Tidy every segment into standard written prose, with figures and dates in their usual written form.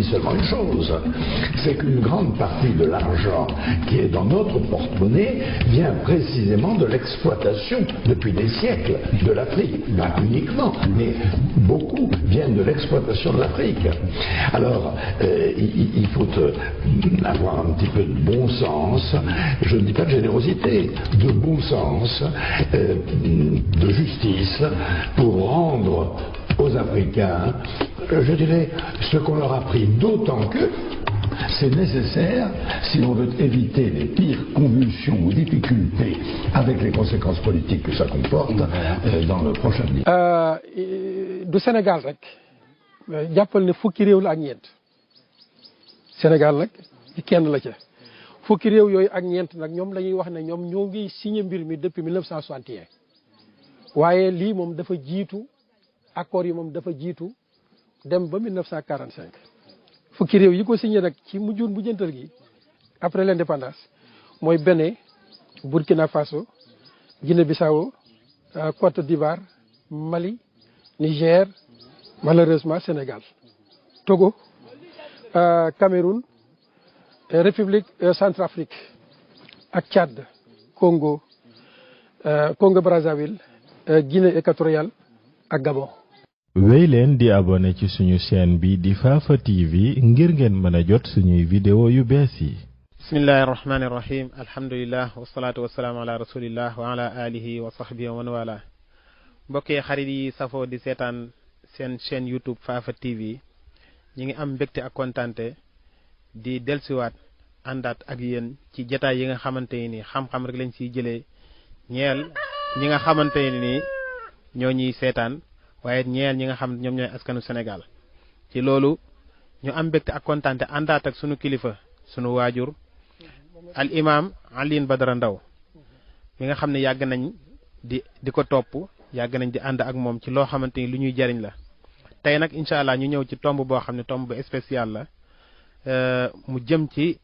oublie seulement une chose, c'est qu'une grande partie de l'argent qui est dans notre porte-monnaie vient précisément de l'exploitation depuis des siècles de l'Afrique. Pas uniquement, mais beaucoup viennent de l'exploitation de l'Afrique. Alors, il faut avoir un petit peu de bon sens, je ne dis pas de générosité, de bon sens, de justice, pour rendre aux Africains, je dirais, ce qu'on leur a pris, d'autant que c'est nécessaire si on veut éviter les pires convulsions ou difficultés avec les conséquences politiques que ça comporte dans le prochain avenir. Du Sénégal rek jàppal ne fukki réew la ak ñeent Sénégal nag kenn la ca fukki réew yooyu ak ñeent nag ñoom la ñuy wax ne ñoom ñoo ngi signé mbir mi depuis 1961 waaye lii moom dafa jiitu accords yi moom dafa jiitu dem ba 1945 fukki réew yi ko signé nag ci mujjantal gi après l'indépendance mooy Bénin Burkina Faso Guinée-Bissau Côte d'Ivoire Mali Niger malheureusement Sénégal Togo Cameroun République Centrafrique ak Tchad Congo Brazzaville Guinée équatoriale ak Gabon. wéy leen di abonné ci suñu chaîne bi di Fafa TV ngir ngeen mën a jot suñuy vidéo yu bees yi. bismillahi rahmani rahim alhamdulillah wasalaatu wasalaamu ala rasulillah wa ala alihi wa sahbihi wa man wala mbokkee xarit yi safoo di seetaan seen chaîne YouTube Fafa TV ñi ngi am mbégte ak kontante di delsiwaat àndaat ak yéen ci jataay yi nga xamante ni xam-xam rek lañ siy jëlee ñeel ñi nga xamante ni ñoo ñuy seetaan waaye ñeel ñi nga xam ñoom ñooy askanu Sénégal ci loolu ñu am mbégte ak kontante àndaat ak sunu kilifa sunu waajur al imam Alioune Badara Ndao mi nga xam ne yàgg nañ di ko topp yàgg nañ di ànd ak moom ci loo xamante ni lu ñuy jariñ la tey nag incha allah ñu ñëw ci tomb boo xam ne tomb bu spécial la mu jëm ci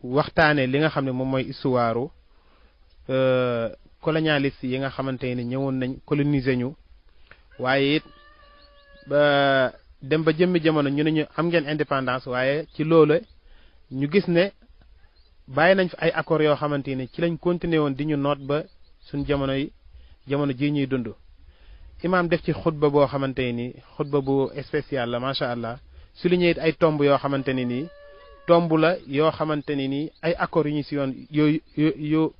waxtaane li nga xam ne moom mooy histoire colonialiste yi nga xamante ni ñëwoon nañ coloniser ñu waaye it ba dem ba jëmmi jamono ñu ne ñu am ngeen indépendance waaye ci loolu ñu gis ne bàyyi nañ fi ay accords yoo xamante ni ci lañ continuer woon di ñu noot ba suñ jamono ji ñuy dund imaam def ci xutba boo xamante ni xutba bu spécial la macha allah souligné it ay tomb yoo xamante ni nii tomb la yoo xamante ni nii ay accords yu ñu si yoon yu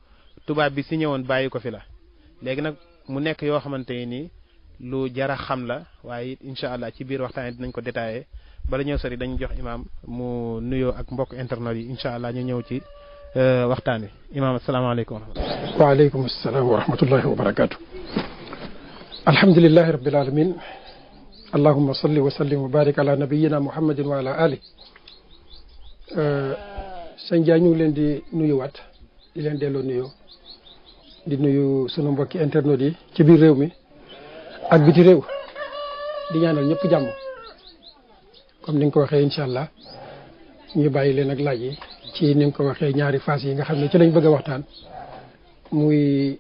tubaab bi si ñëwoon bàyyi ko fi la léegi nag mu nekk yoo xamante ni lu jara xam la waaye incha allah ci biir waxtaan dinañ ko détaillé bala ñëw sori dañu jox imaam mu nuyoo ak mbokk internet yi incha allah ñu ñëw ci waxtaan wi imaam asalaamaaleykum. waaleykum salaam wa rahmatullahi wa barakaatu. alhamdulilahi rabbil alamin allahumma salli wa sallim wa barik ala nabiyyina muhammadin wa ala ali. sëñ Dia ñu ngi leen di nuyuwaat di leen delloo nuyoo di nuyu sunu mbokki internet yi ci biir réew mi. ak biti réew di ñaanal ñëpp jàmm comme ni nga ko waxee incha allah ñu bàyyi leen ak laaj yi ci ni nga ko waxee ñaari phase yi nga xam ne ci lañ bëgg a waxtaan muy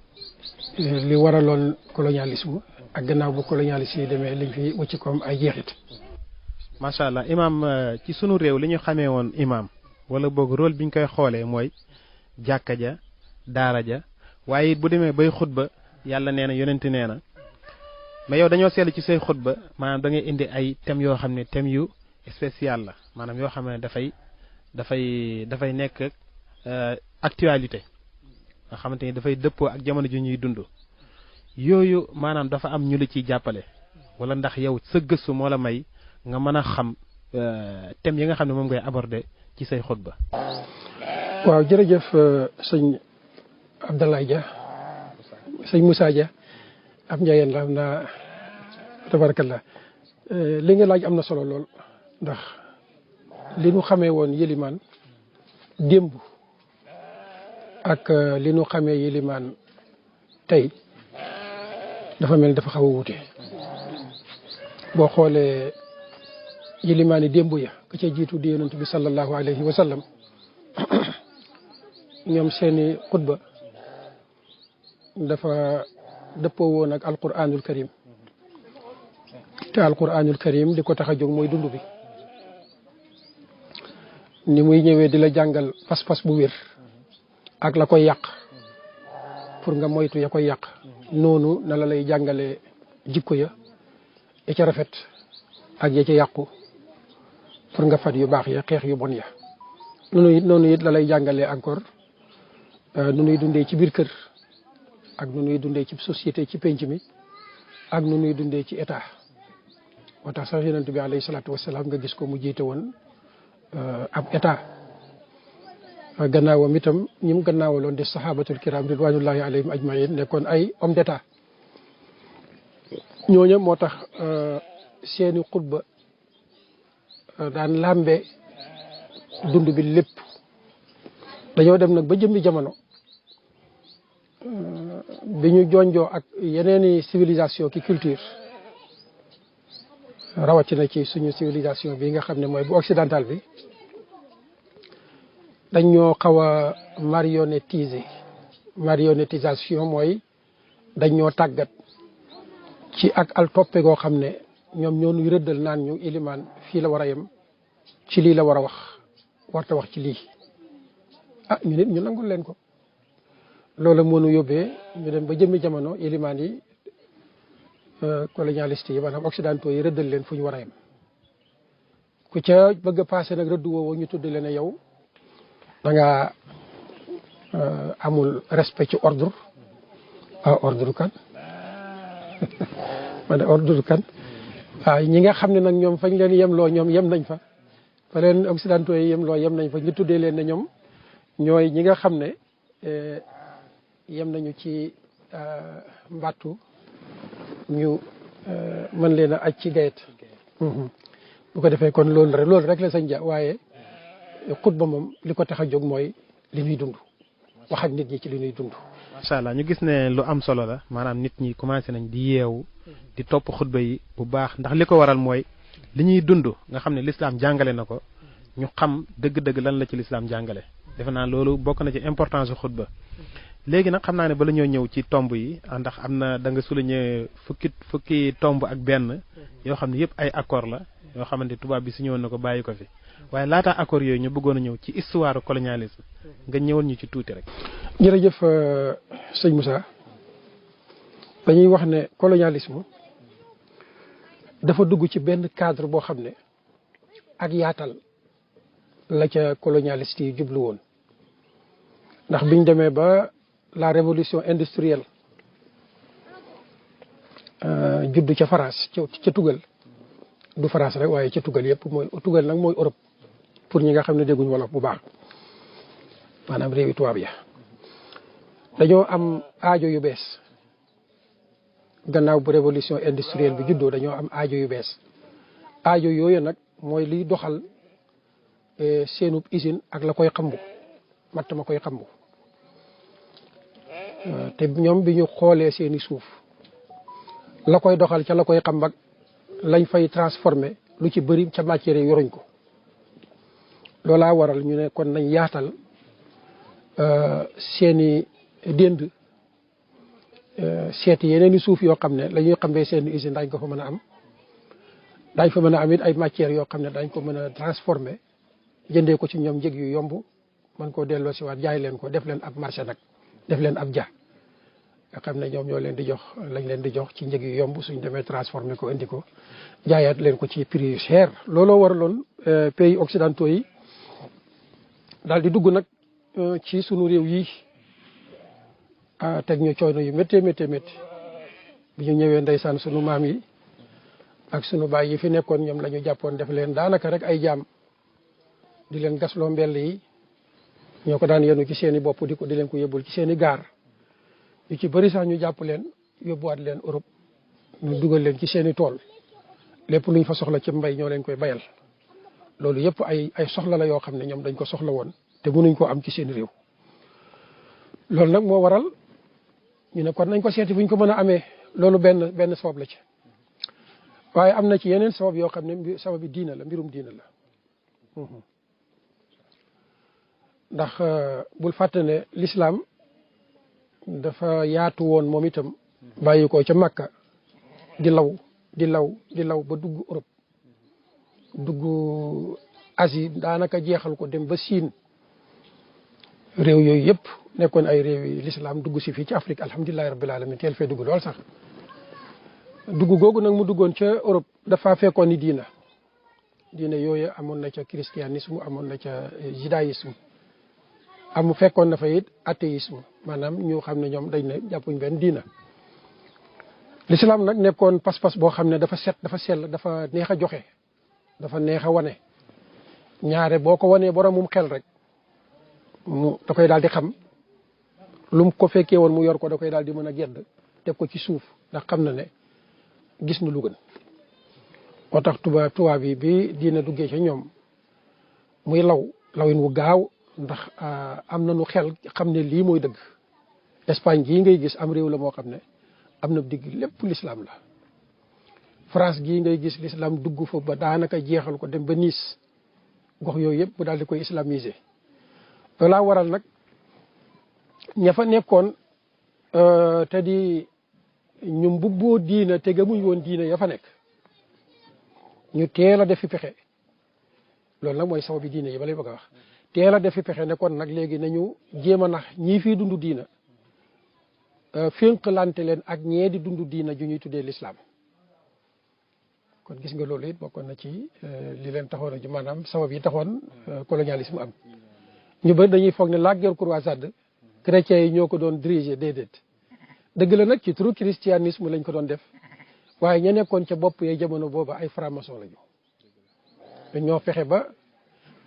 li waraloon colonialisme ak gannaaw bu colonialisme yi demee liñ fi wëcc comme ay jeexit. macha allah imaam ci sunu réew li ñu xamee woon imaam wala boog rôle bi ñu koy xoolee mooy jàkka ja daara ja waaye bu demee bay xutba yàlla nee na yonent nee na. mais yow dañoo seetlu ci say xutba maanaam da ngay indi ay thèmes yoo xam ne thèmes yu spécial la maanaam yoo xam ne dafay nekk actualité nga xamante ni dafay dëppoo ak jamono ji ñuy dund yooyu maanaam dafa am ñu la ciy jàppale wala ndax yow sa gëstu moo la may nga mën a xam thèmes yi nga xam ne moom ngay aborder ci say xutba. waaw jërëjëf sëñ Abdoulaye Dia sëñ Moussa Dia. ab njayeen la xam naa tabarakallah li nga laaj am na solo lool ndax li nu xamee woon yilimaan démb ak li nu xamee yilimaan tey dafa mel dafa xaw a wuute boo xoolee yilimaan yi démb ya ka ca jiitu di yonent bi sallallahu alayhi wa sallam ñoom seeni xutba dafa dëppoo woon ak alquranul karim te alquranul karim li ko tax a jóg mooy dund bi ni muy ñëwee di la jàngal pas-pas bu wér ak la koy yàq pour nga moytu ya koy yàq noonu na la lay jàngale jikko ya ca rafet ak ya ca yàqu pour nga fat yu baax ya xeex yu bon ya noonu it la lay jàngalee encore nu nuy dundee ci biir kër ak nu nuy dundee ci société ci penc mi ak nu nuy dundee ci état moo tax sax yonent bi alayhi salaatu wasalaam nga gis ko mu jiite woon ab état gannaawam itam ñi mu gannaawaloon di sahabatul kiram ridwanullahi alayhim ajmain nekkoon ay homme d'état ñooñu moo tax seeni xutba daan làmbe dund bi lépp dañoo dem nag ba jëmmi jamono bi ñu jonjoo ak yeneeni civilisation ki culture rawatina ci suñu civilisation bi nga xam ne mooy bu occidental bi dañ ñoo xaw a marionnettisation mooy dañ ñoo tàggat ci ak al toppe goo xam ne ñoom ñoo nuy rëddal naan ñu ilimaan fii la war a yem ci lii la war a wax warta wax ci lii ñu nit ñu nangul leen ko loolu moo nu yóbbee ñu dem ba jëmmi jamono ilimaan yi colonialiste yi maanaam occidentaux yi rëddal leen fu ñu war a yem ku ca bëgg a passé nag rëdd woowu ñu tudd leen ne yow da nga amul respect ci ordre ordre kan ma ne ordre kan waaw ñi nga xam ne nag ñoom fañ leen yemloo ñoom yem nañ fa leen occidentaux yi yemloo yem nañ fa ñu tuddee leen ne ñoom ñooy ñi nga xam ne yem nañu ci mbattu ñu mën leen a aj ci gayet bu ko defee kon loolu rek la sañ ja waaye xutba moom li ko tax a jóg mooy li ñuy dund wax ak nit ñi ci li ñuy dund. macha allah ñu gis ne lu am solo la maanaam nit ñi commencé nañ di yeewu di topp xutba yi bu baax ndax li ko waral mooy li ñuy dund nga xam ne lislaam jàngale na ko ñu xam dëgg-dëgg lan la ci lislaam jàngale defe naa loolu bokk na ci importance su xutba léegi nag xam naa ne bala ñoo ñëw ci tomb yi ndax am na da nga souligné fukki tomb ak benn yoo xam ne yëpp ay accord la yoo xamante tubaab bi su ñëwoon na ko bàyyi ko fi waaye laata accord yooyu ñu bëggoon a ñëw ci histoire colonialisme nga ñëwal ñu ci tuuti rek. jërëjëf sëñ Moussa dañuy wax ne colonialisme dafa dugg ci benn cadre boo xam ne ak yaatal la ca colonialiste yi jublu woon ndax biñ demee ba la révolution industrielle juddu ca France ca tugal du France rek waaye ca tugal yëpp mooy tugal nag mooy Europe pour ñi nga xam ne dégguñ wolof bu baax maanaam réewi tubaab ya dañoo am aajo yu bees gannaaw bu révolution industrielle bi juddoo dañoo am aajo yu bees aajo yooyu nag mooy liy doxal seenub usine ak la koy xambu matt ma koy xambu te ñoom bi ñu xoolee seeni suuf la koy doxal ca la koy xam ak lañ fay transformé lu ci bëri ca matière yi yoruñ ko loolaa waral ñu ne kon nañ yaatal seeni dénd seeti yeneen i suuf yoo xam ne la ñuy xambee seeni usine dañ ko fa mën a am dañ fa mën a am it ay matières yoo xam ne dañ ko mën a transformé jëndee ko ci ñoom njëg yu yomb mën koo delloo si waat jaay leen ko def leen ab marché nag def leen ab ja nga xam ne ñoom ñoo leen di jox lañ leen di jox ci njëg yu yomb suñ demee transformé ko indi ko jaayaat leen ko ci prix yu cher looloo waraloon pays occidentaux yi daal di dugg nag ci sunu réew yi teg ñu coono yu méttee méttee métti bi ñu ñëwee ndeysaan sunu maam yi ak sunu baay yi fi nekkoon ñoom la ñu jàppoon def leen daanaka rek ay jaam di leen gasloo mbell yi ñoo ko daan yenu ci seen i bopp di leen ko yóbbul ci seen i gaar ñu ci bëri sax ñu jàpp leen yóbbuwaat leen Europe ñu dugal leen ci seen i tool lépp luñ fa soxla ci mbay ñoo leen koy bayal loolu yëpp ay soxla la yoo xam ne ñoom dañ ko soxla woon te mënuñ koo am ci seen réew loolu nag moo waral ñu ne kon nañ ko seeti fu ñu ko mën a amee loolu benn sabab la ci waaye am na ci yeneen sabab yoo xam ne sababi diina la mbirum diina la ndax bul fàtte ne l'islam dafa yaatu woon moom itam bàyyi ko ca Makka di law ba dugg Europe dugg Asie daanaka jeexal ko dem ba Siin réew yooyu yëpp nekkoon ay réew yi l'islam dugg si fii ci Afrique alhamdulilahi rabbil alamin teel fee dugg lool sax dugg googu nag mu duggoon ca Europe dafa fekkoon ni diina yooyu amoon na ca christianisme amoon na ca judaïsme amu fekkoon na fa it athéisme maanaam ñu xam ne ñoom dañ ne jàppuñ benn diina l'islam nag nekkoon pas-pas boo xam ne dafa set dafa sell dafa neex a joxe dafa neex a wane ñaare boo ko wanee boromum xel rek mu da koy daal di xam lu mu ko fekkee woon mu yor ko da koy daal di mën a gedd teg ko ci suuf ndax xam na ne gis na lu gën moo tax tubaab yi bi diina duggee ca ñoom muy lawin wu gaaw ndax am nañu xel xam ne lii mooy dëgg Espagne gii ngay gis am réew la moo xam ne am na digg lépp l'islam la France gii ngay gis l'islam dugg fa ba daanaka jeexal ko dem ba Nice gox yooyu yëpp mu daal di koy islamiser loolaa waral nag ña fa nekkoon te di ñu mbubboo diina te gëmuñ woon diina ya fa nekk ñu teel a def fi pexe loolu nag mooy sababu diina yi ba lay bëgg a wax teel a def fi pexe ne kon nag léegi nañu jéem a nax ñii fii dund diina fénqalante leen ak ñee di dund diina ju ñuy tuddee l'islam kon gis nga loolu it bokkoon na ci li leen taxoon a maanaam sabab yi taxoon colonialisme am ñu bëri dañuy foog ne la guerre croisade chrétiens yi ñoo ko doon diriger déedéet dëgg la nag ci turu christianisme lañ ko doon def waaye ña nekkoon ca bopp yee jamono booba ay franc-maçon lañu ñoo fexe ba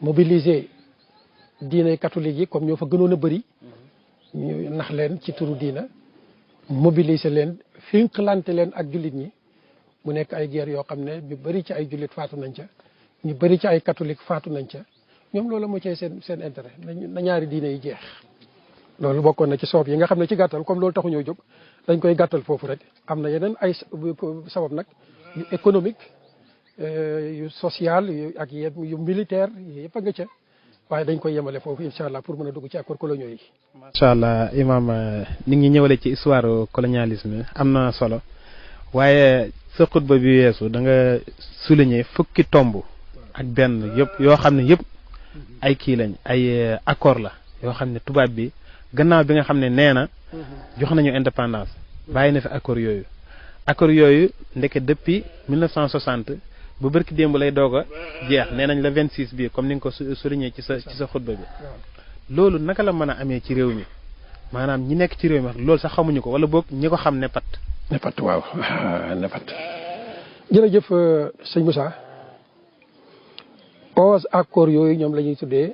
mobiliser diine catholique yi comme ñoo fa gënoon a bëri ñu nax leen ci turu diina mobiliser leen finqalante leen ak jullit ñi mu nekk ay guerre yoo xam ne ñu bëri ci ay jullit faatu nañ ca ñu bëri ci ay catholique faatu nañ ca ñoom loolu moo cay seen intérêt na ñaari diine yi jeex loolu bokkoon na ci sabab yi nga xam ne ci gàttal comme loolu taxu ñoo jóg dañ koy gàttal foofu rek am na yeneen ay sabab nag yu économique yu social ak yu militaire yëpp a nga ca waaye dañ koy yemale foofu incha allah pour mën a dugg ci accords coloniaux yi. macha allah imam ni ngi ñëwale ci histoire colonialisme am na solo waaye sa xutba bi weesu da nga souligner fukki tomb ak benn yëpp yoo xam ne yëpp ay kii lañ ay accord la yoo xam ne tubaab bi gannaaw bi nga xam ne nee na jox nañu indépendance bàyyi na fi accord yooyu ndeke depuis 1960 bu barki démb lay doog a jeex nee nañ la 26 bi comme ni nga ko souligné ci sa xutba bi loolu naka la mën a amee ci réew mi maanaam ñi nekk ci réew mi loolu sax xamuñu ko wala boog ñi ko xam ne pat waaw ne pat jërëjëf sëñ Moussa 11 accords yooyu ñoom la ñuy tuddee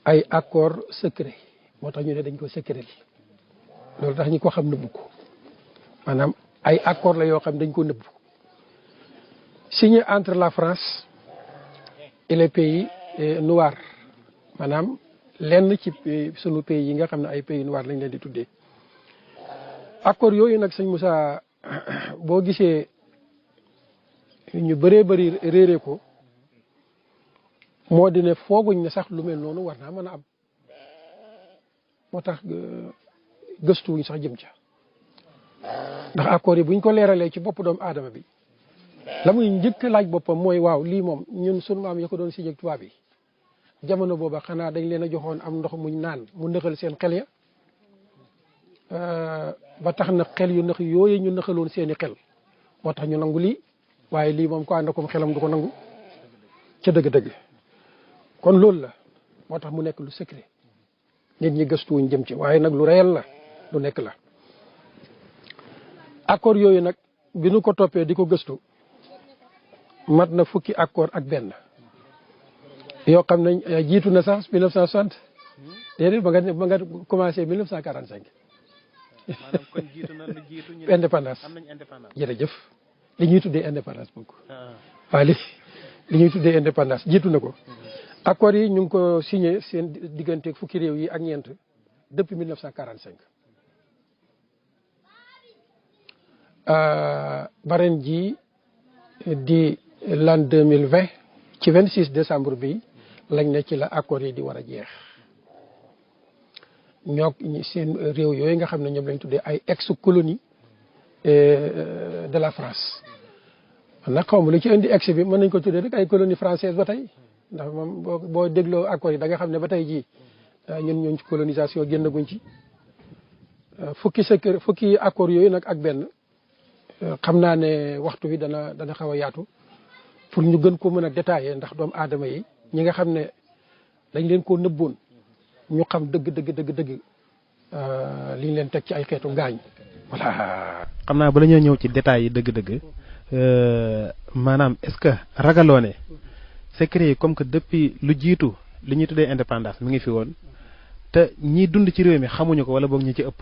ay accords secret moo tax ñu ne dañ ko secret loolu tax ñi ko xam nëbbu ko maanaam ay accords la yoo xam dañ ko nëbbu signé entre la France et les pays noirs maanaam lenn ci sunu pays yi nga xam ne ay pays noirs lañ leen di tuddee accords yooyu nag sëñ Moussa boo gisee ñu bëree bëri réeré ko moo di ne fooguñ ne sax lu mel noonu war naa mën a am moo tax gëstuwuñ sax jëm ca ndax accords yi buñ ko leeralee ci bopp doomu aadama bi la muy njëkk laaj boppam mooy waaw lii moom ñun sunu maam ya ko doon signé ak tubaab yi jamono booba xanaa dañ leen a joxoon am ndox muñ naan mu nëxal seen xel ya ba tax na xel yu nëx yooyu ñu nëxaloon seeni xel moo tax ñu nangu lii waaye lii moom ko ànd akom xelam du ko nangu ca dëgg-dëgg kon loolu la moo tax mu nekk lu secret nit ñi gëstuwuñ jëm ci waaye nag lu réel la lu nekk la accord yooyu nag bi nu ko toppee di ko gëstu mat na fukki accord ak benn yoo xam ne jiitu na sax 1960 déedéet ba nga commencé 1945 maanaam kon jiitu na lu jiitu ñu indépendance am nañ indépendance jërëjëf li ñuy tuddee indépendance bokk waaw li ñuy tuddee indépendance jiitu na ko accords yi ñu ngi ko signé seen diggante fukki réew yi ak ñeent depuis 1945 baren ji di l'an 2020 ci 26 décembre bi lañ ne ci la accords yi di war a jeex ñoo seen réew yooyu nga xam ne ñoom lañ tuddee ay ex-colonie de la France man nag xaw ma lu ci indi ex bi mën nañ ko tuddee rek ay colonie française ba tey ndax moom boo dégloo accords yi da nga xam ne ba tey jii ñun ñooñ ci colonisation génnaguñ ci fukki accords yooyu nag ak benn xam naa ne waxtu wi dana xaw a yaatu pour ñu gën ko mën a détailler ndax doomu aadama yi ñi nga xam ne dañ leen koo nëbboon ñu xam dëgg liñ leen teg ci ay xeetu ngaañ voilà. xam naa bala ñoo ñëw ci détails yi dëgg-dëgg maanaam est-ce que ragaloo ne secret yi comme que depuis lu jiitu li ñuy tuddee indépendance mi ngi fi woon te ñiy dund ci réew mi xamuñu ko wala boog ñi ci ëpp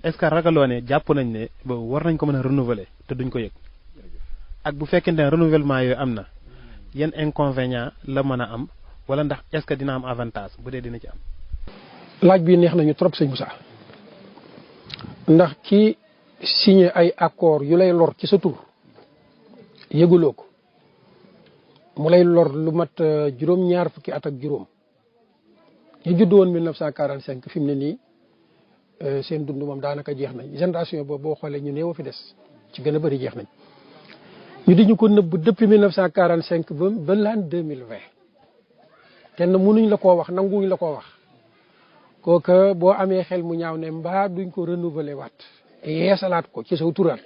est-ce que ragaloo ne jàpp nañ ne boobu war nañ ko mën a renouveler te duñ ko yëg ak bu fekkente ne renouvellement yooyu am na yan inconvénient la mën a am wala ndax est-ce que dina am avantage bu dee dina ci am. laaj bi neex nañu trop sëñ Moussa ndax ki signé ay accord yu lay lor ci sa tur yëguloo ko mu lay lor lu mat juróom-ñaar fukki at ak juróom ñu judd woon 1945 fi mu ne nii seen dund moom daanaka jeex nañ génération boobu boo xoolee ñu néew a fi des ci gën a bëri jeex nañ ñu di ñu ko nëbb depuis 1945 ba l'an 2020 kenn mënuñ la koo wax nanguñ la koo wax kooka boo amee xel mu ñaaw ne mbaa duñ ko renouveler waat yeesalaat ko ci saw tural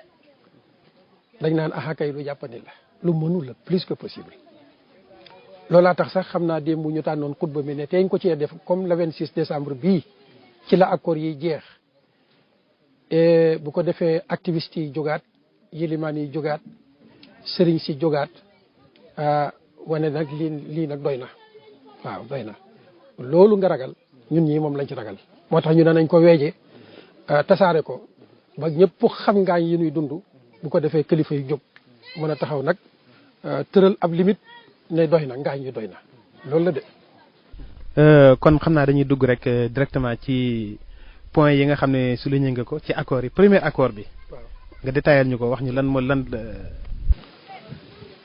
dañ naan kay lu jàppandi la lu mënul la plus que possible. loolaa tax sax xam naa démb ñu tànnoon xutba mi ne teeñ ko cee def comme le 26 décembre bii ci la accord yi jeex bu ko defee activistes yi jógaat yilimaan yi jógaat sëriñ si jógaat wane nag lii nag doy na waaw doy na loolu nga ragal ñun ñii moom lañ ci ragal moo tax ñu ne nañ ko weeje tasaare ko ba ñëpp xam ngaañ yi ñuy dund bu ko defee kilifa yu jóg mën a taxaw nag tëral ab limite ne doy na ngaañ yi doy na loolu la de. kon xam naa dañuy dugg rek directement ci point yi nga xam ne souligné nga ko ci accord yi premier accord bi. waaw nga détaillé ñu ko wax ñu lan moo lan.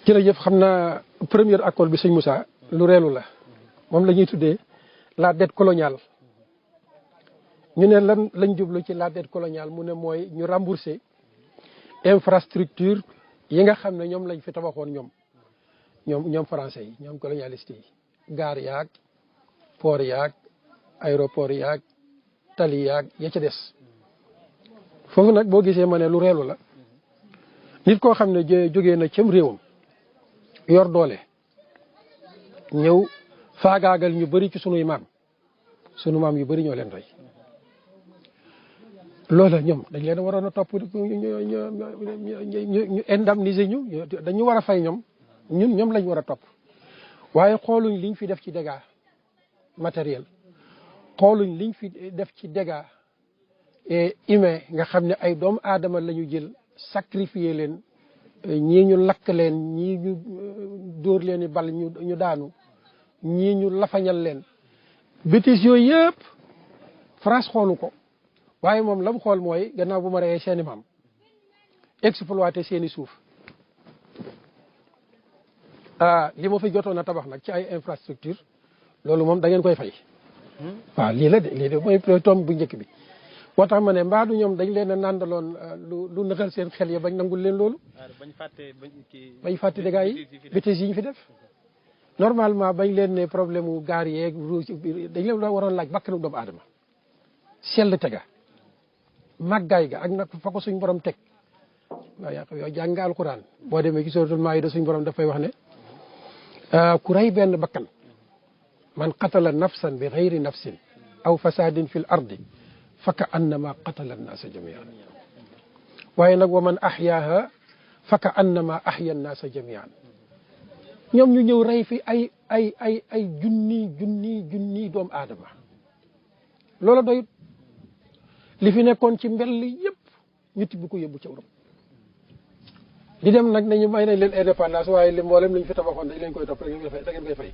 jërëjëf xam naa premier accord bi sëñ Moussa lu reelu la moom la ñuy tuddee la dette coloniale ñu ne lan lañ jublu ci la dette coloniale mu ne mooy ñu rembourser infrastructure yi nga xam ne ñoom lañ fi tabaxoon ñoom français yi ñoom colonialistes yi gaar yaag port yaag aéroport yaag tali yaag ya ca des foofu nag boo gisee ma ne lu reelu la nit koo xam ne jógee na cëm réewam yor doole ñëw faagaagal ñu bëri ci sunu maam yu bëri ñoo leen rey loola ñoom dañ leen waroon a topp ñu indemniser ñu dañu war a fay ñoom lañ war a topp waaye xooluñ liñ fi def ci dégâts matériel xooluñ liñ fi def ci dégâts humain nga xam ne ay doomu aadama la ñu jël sacrifier leen ñii ñu lakk leen ñii ñu dóor leen i bal ñu daanu ñii ñu lafañal leen bêtises yooyu yëpp France xoolu ko waaye moom la mu xool mooy gannaaw bu ma reyee seeni maam exploité seeni suuf li ma fi jotoon a tabax nag ci ay infrastructure loolu moom da ngeen koy fay waaw lii de mooy tomb bu njëkk bi moo tax ma ne mbaadu ñoom dañ leen a nàndaloon lu nëxal seen xel ya bañ nangul leen loolu bañ fàtte dégâts yi bêtises yi ñu fi def normalement bañ leen ne problème mu gaar yeeg dañ leen waroon laaj bakkanu doomu aadama sell tega màggaay ga ak nag fa ko suñ borom teg waaw yow jàng alquran boo demee ci suratul maayida suñ borom dafay wax ne ku rey benn bakkan man qatala nafsan bi gayri nafsin aw fasadin fil ardi fa ka annama qatala annaasa jamian waaye nag wa man ahyaaha fa ka annama ahya annaasa jamian ñoom ñu ñëw rey fi ay junni doomu aadama loola doyut li fi nekkoon ci mbell yëpp ñu tibb ko yóbbu ca Europe di dem nag nañu may nañ leen indépendance waaye li mboolem lañ fi tabaxoon dañ leen koy topp rek da ngeen koy fay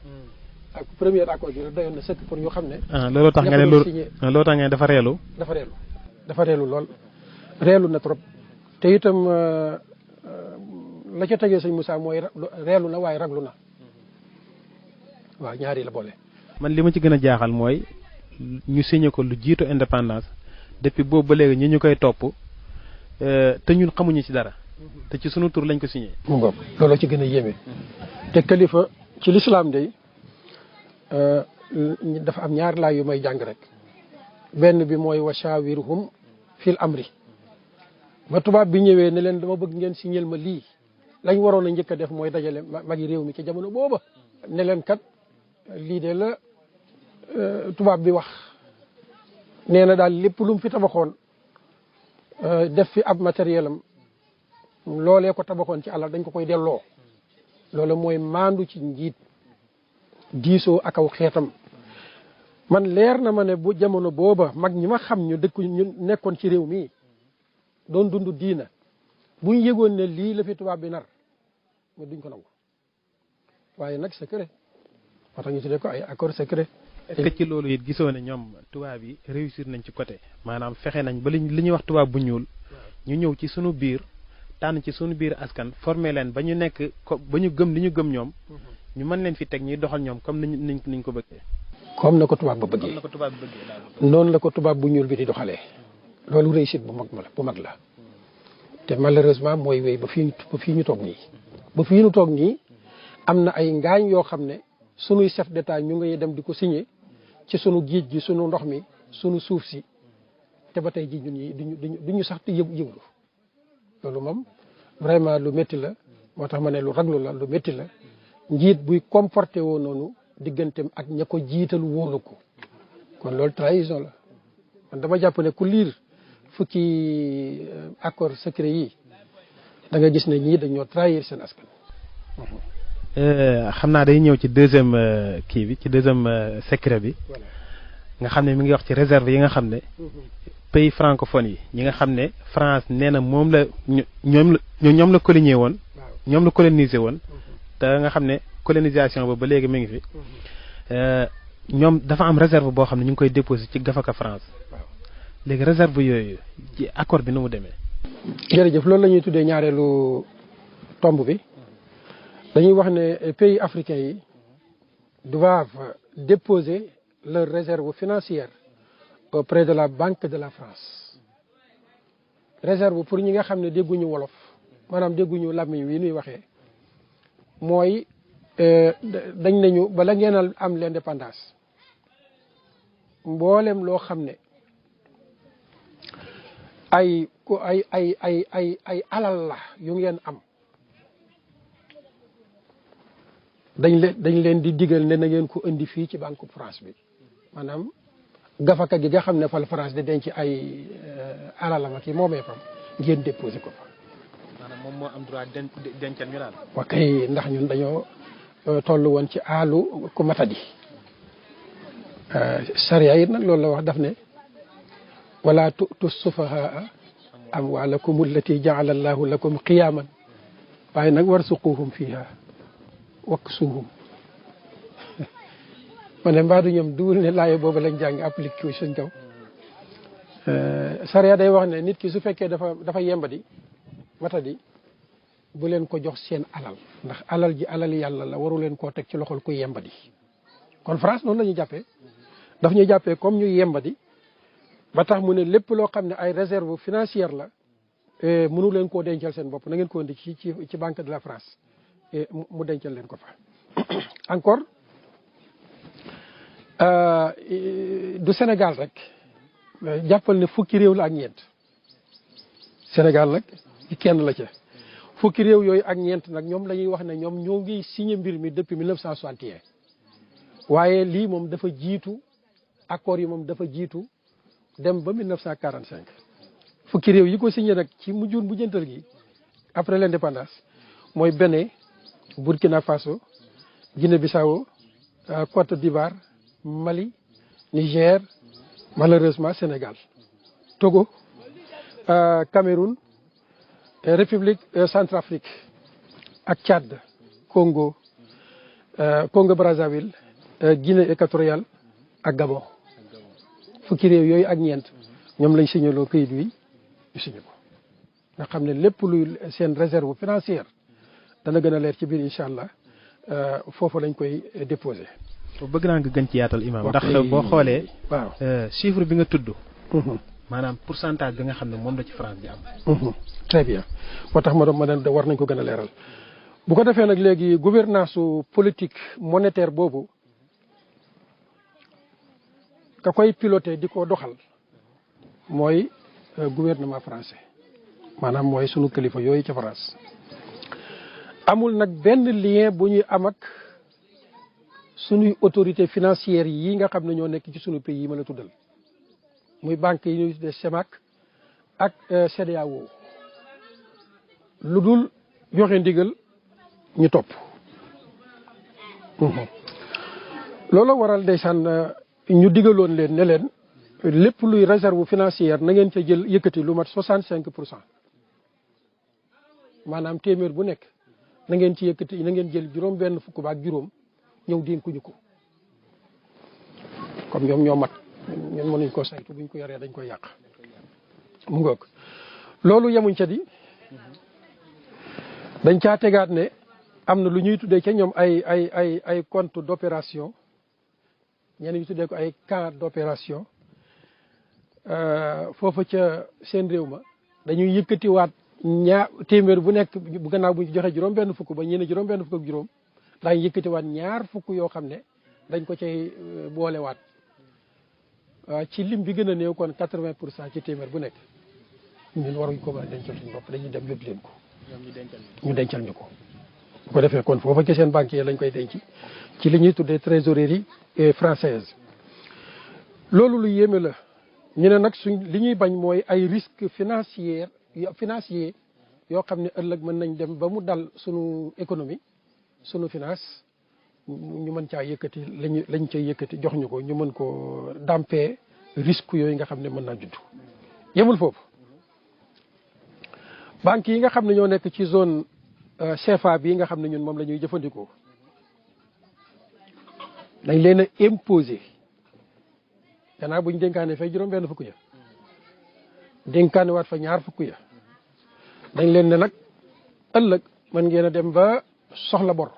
ak premier accord bi rek doyoon na sëkk pour ñu xam ne loolu tax nga ne loolu tax nga ne dafa reelu lool reelu na trop te itam la ca tegee sëñ Moussa mooy reelu na waaye raglu na waaw ñaari la boole. man li ma ci gën a jaaxal mooy ñu signé ko lu jiitu indépendance depuis boobu ba léegi ñu koy topp te ñun xamuñu ci dara te ci sunu tur lañ ko signé. mu ngoog loolu ci gën a yéeme te kalifa ci l'islam day dafa am ñaar laay yu may jàng rek benn bi mooy wa shawirhum fil amri ba tubaab bi ñëwee ne leen dama bëgg ngeen signal ma lii lañ waroon a njëkk a def mooy dajale magi réew mi ci jamono booba ne leen kat lii de la tubaab bi wax nee na daal lépp lu mu fi tabaxoon def fi ab matériel am loolee ko tabaxoon ci alal dañ ko koy delloo loolu mooy maandu ci njiit diisoo ak aw xeetam man leer na ma ne bu jamono booba mag ñi ma xam ñu ñu nekkoon ci réew mi doon dund diina buñ yëgoon ne lii la fi tubaab bi nar mais duñ ko nangu waaye nag secret moo tax ñu tuddee ko ay accord secret. est-ce que ci loolu it gisoo ne ñoom tubaab yi réussir nañ ci côté maanaam fexe nañ ba li ñuy wax tubaab bu ñuul ñu ñëw ci sunu biir tànn ci sunu biir askan formé leen ba ñu nekk ba ñu gëm li ñu gëm ñoom ñu mën leen fi teg ñuy doxal ñoom comme niñ ko bëggee. comme na ko tubaab ba bëggee noonu la ko tubaab bu ñuul bi di doxalee loolu réussite bu mag la te malheureusement mooy wéy ba fii ñu toog nii ba fii ñu toog nii am na ay ngaañ yoo xam ne sunuy chef d'état ñu ngay dem di ko signé ci sunu géej gi sunu ndox mi sunu suuf si te ba tey ji ñun ñi duñu sax yëglu loolu moom vraiment lu métti la moo tax ma ne lu raglu la lu métti la njiit buy comporté woo noonu digganteem ak ña ko jiital wóolu ko kon loolu trahison la man dama jàpp ne ku liir fukki accord secret yi da nga gis ne ñii dañoo trahir seen askan. xam naa day ñëw ci deuxième kii bi ci deuxième secret bi nga xam ne mi ngi wax ci réserve yi nga xam ne pays francophone yi ñi nga xam ne France nee na moom la ñoom la colonisé woon ñoom la colonisé woon te nga xam ne colonisation ba léegi mi ngi fi ñoom dafa am réserve boo xam ne ñu ngi koy déposé ci gafaka France léegi réserve yooyu ci accord bi nu mu demee. jërëjëf loolu la ñuy tuddee ñaareelu tomb bi dañuy wax ne pays africains yi doivent déposer leurs réserves financières auprès de la Banque de la France réserve pour ñi nga xam ne dégguñu wolof maanaam dégguñu làmmiñ wi nuy waxee mooy dañ nañu bala ngeen am l'indépendance mboolem loo xam ne ay alal la yu ngeen am dañ leen di digal ne na ngeen ko indi fii ci Banque France bi maanaam gafaka gi nga xam ne fal France di denc ay alalam ak yi moomee fam ngeen déposé ko fa. maanaam moom moo am droit dencal ñu daal. wa kay ndax ñun dañoo toll woon ci aalu ku matadi sariya it nag loolu la wax daf ne wala tu'tu sufahaa amwaalakum allati ja'ala allahu lakum qiyaman waaye nag warzuquhum fiha waksuhum ma ne mbaadu ñoom duwul ne laaye boobu lañ jàng appliqué suñ kaw sariya day wax ne nit ki su fekkee dafa yembadi matadi bu leen ko jox seen alal ndax alal ji alal yàlla la waru leen koo teg ci loxol ku yembadi kon France noonu la ñuy jàppee daf ñuy jàppee comme ñu yembadi ba tax mu ne lépp loo xam ne ay réserve financière la mënu leen koo dencal seen bopp na ngeen ko indi ci Banque de la France mu dencal leen ko fa encore du Sénégal rek jàppal ne fukki réew la ak ñeent Sénégal nag kenn la ca fukki réew yooyu ak ñeent nag ñoom la ñuy wax ne ñoom ñoo ngi signé mbir mi depuis 1961 waaye lii moom dafa jiitu accord yi moom dafa jiitu dem ba 1945 fukki réew yi ko signé nag ci bu jëntal gi après l'indépendance mooy Bénin Burkina Faso Guinée-Bissau Côte d'Ivoire Mali Niger malheureusement Sénégal Togo Cameroun République Centrafrique ak Tchad Congo Brazzaville Guinée équatoriale ak Gabon fukki réew yooyu ak ñeent ñoom lañ signaloo këyit wi ñu signé ko nga xam ne lépp luy seen réserve financière dana gën a leer ci biir incha allah foofu lañ koy déposé. bëgg naa nga gën ci yaatal imam ndax boo xoolee. waaw chiffre bi nga tudd. maanaam pourcentage bi nga xam ne moom la ci France di am. très bien moo tax ma ne war nañ ko gën a leeral bu ko defee nag léegi gouvernance politique monétaire boobu ka koy piloté di ko doxal mooy gouvernement français maanaam mooy sunu kilifa yooyu ca France. amul nag benn lien bu ñuy am ak sunuy autorité financière yi nga xam ne ñoo nekk ci sunu pays yi ma la tuddal muy banque yi ñuy tuddee CEMAC ak CEDEAO lu dul joxe ndigal ñu topp. loolu waral ndeysaan ñu digaloon leen ne leen lépp luy réserve financière na ngeen ca jël yëkkati lu mat 65%. maanaam téeméer bu nekk na ngeen ci yëkkati na ngeen jël juróom benn fukk ba ak juróom ñëw dénkuñu ko comme ñoom ñoo mat ñun mënuñ ko saytu buñ ko yoree dañ koy yàq mu ngoog loolu yemuñ ca di dañ caa tegaat ne am na lu ñuy tuddee ca ñoom ay compte d'opération ñenn ñu tuddee ko ay camp d'opération foofa ca seen réew ma dañuy yëkkatiwaat téeméer bu nekk bu gannaaw bu ñu joxe juróom benn fukk ba ñeneen juróom benn fukk ak juróom daañu yëkkatiwaat ñaar fukk yoo xam ne dañ ko cay boolewaat ci lim bi gën a néew kon 80% ci téeméer bu nekk ñun waruñ ko mën a dencal suñu bopp dañuy dem yóbbu leen ko. ñu dencal ñu ko. bu ko defee kon foofa ci seen banque yi lañ koy denc ci li ñuy tuddee trésorerie française loolu lu yéeme la ñu ne nag suñ li ñuy bañ mooy ay risques financier yoo xam ne ëllëg mën nañ dem ba mu dal sunu économie sunu finance ñu mën caa yëkkati lañ cay yëkkati jox ñu ko ñu mën ko dàmpee risque yooyu nga xam ne mën naa judd. yemul foofu banques yi nga xam ne ñoo nekk ci zone CFA bii nga xam ne ñun moom la ñuy jëfandikoo dañ leen a imposer gannaaw bu ñu dénkaane fay juróom benn fukk ya dénkaane waat fa ñaar fukk ya dañ leen ne nag ëllëg mën ngeen a dem ba soxla bor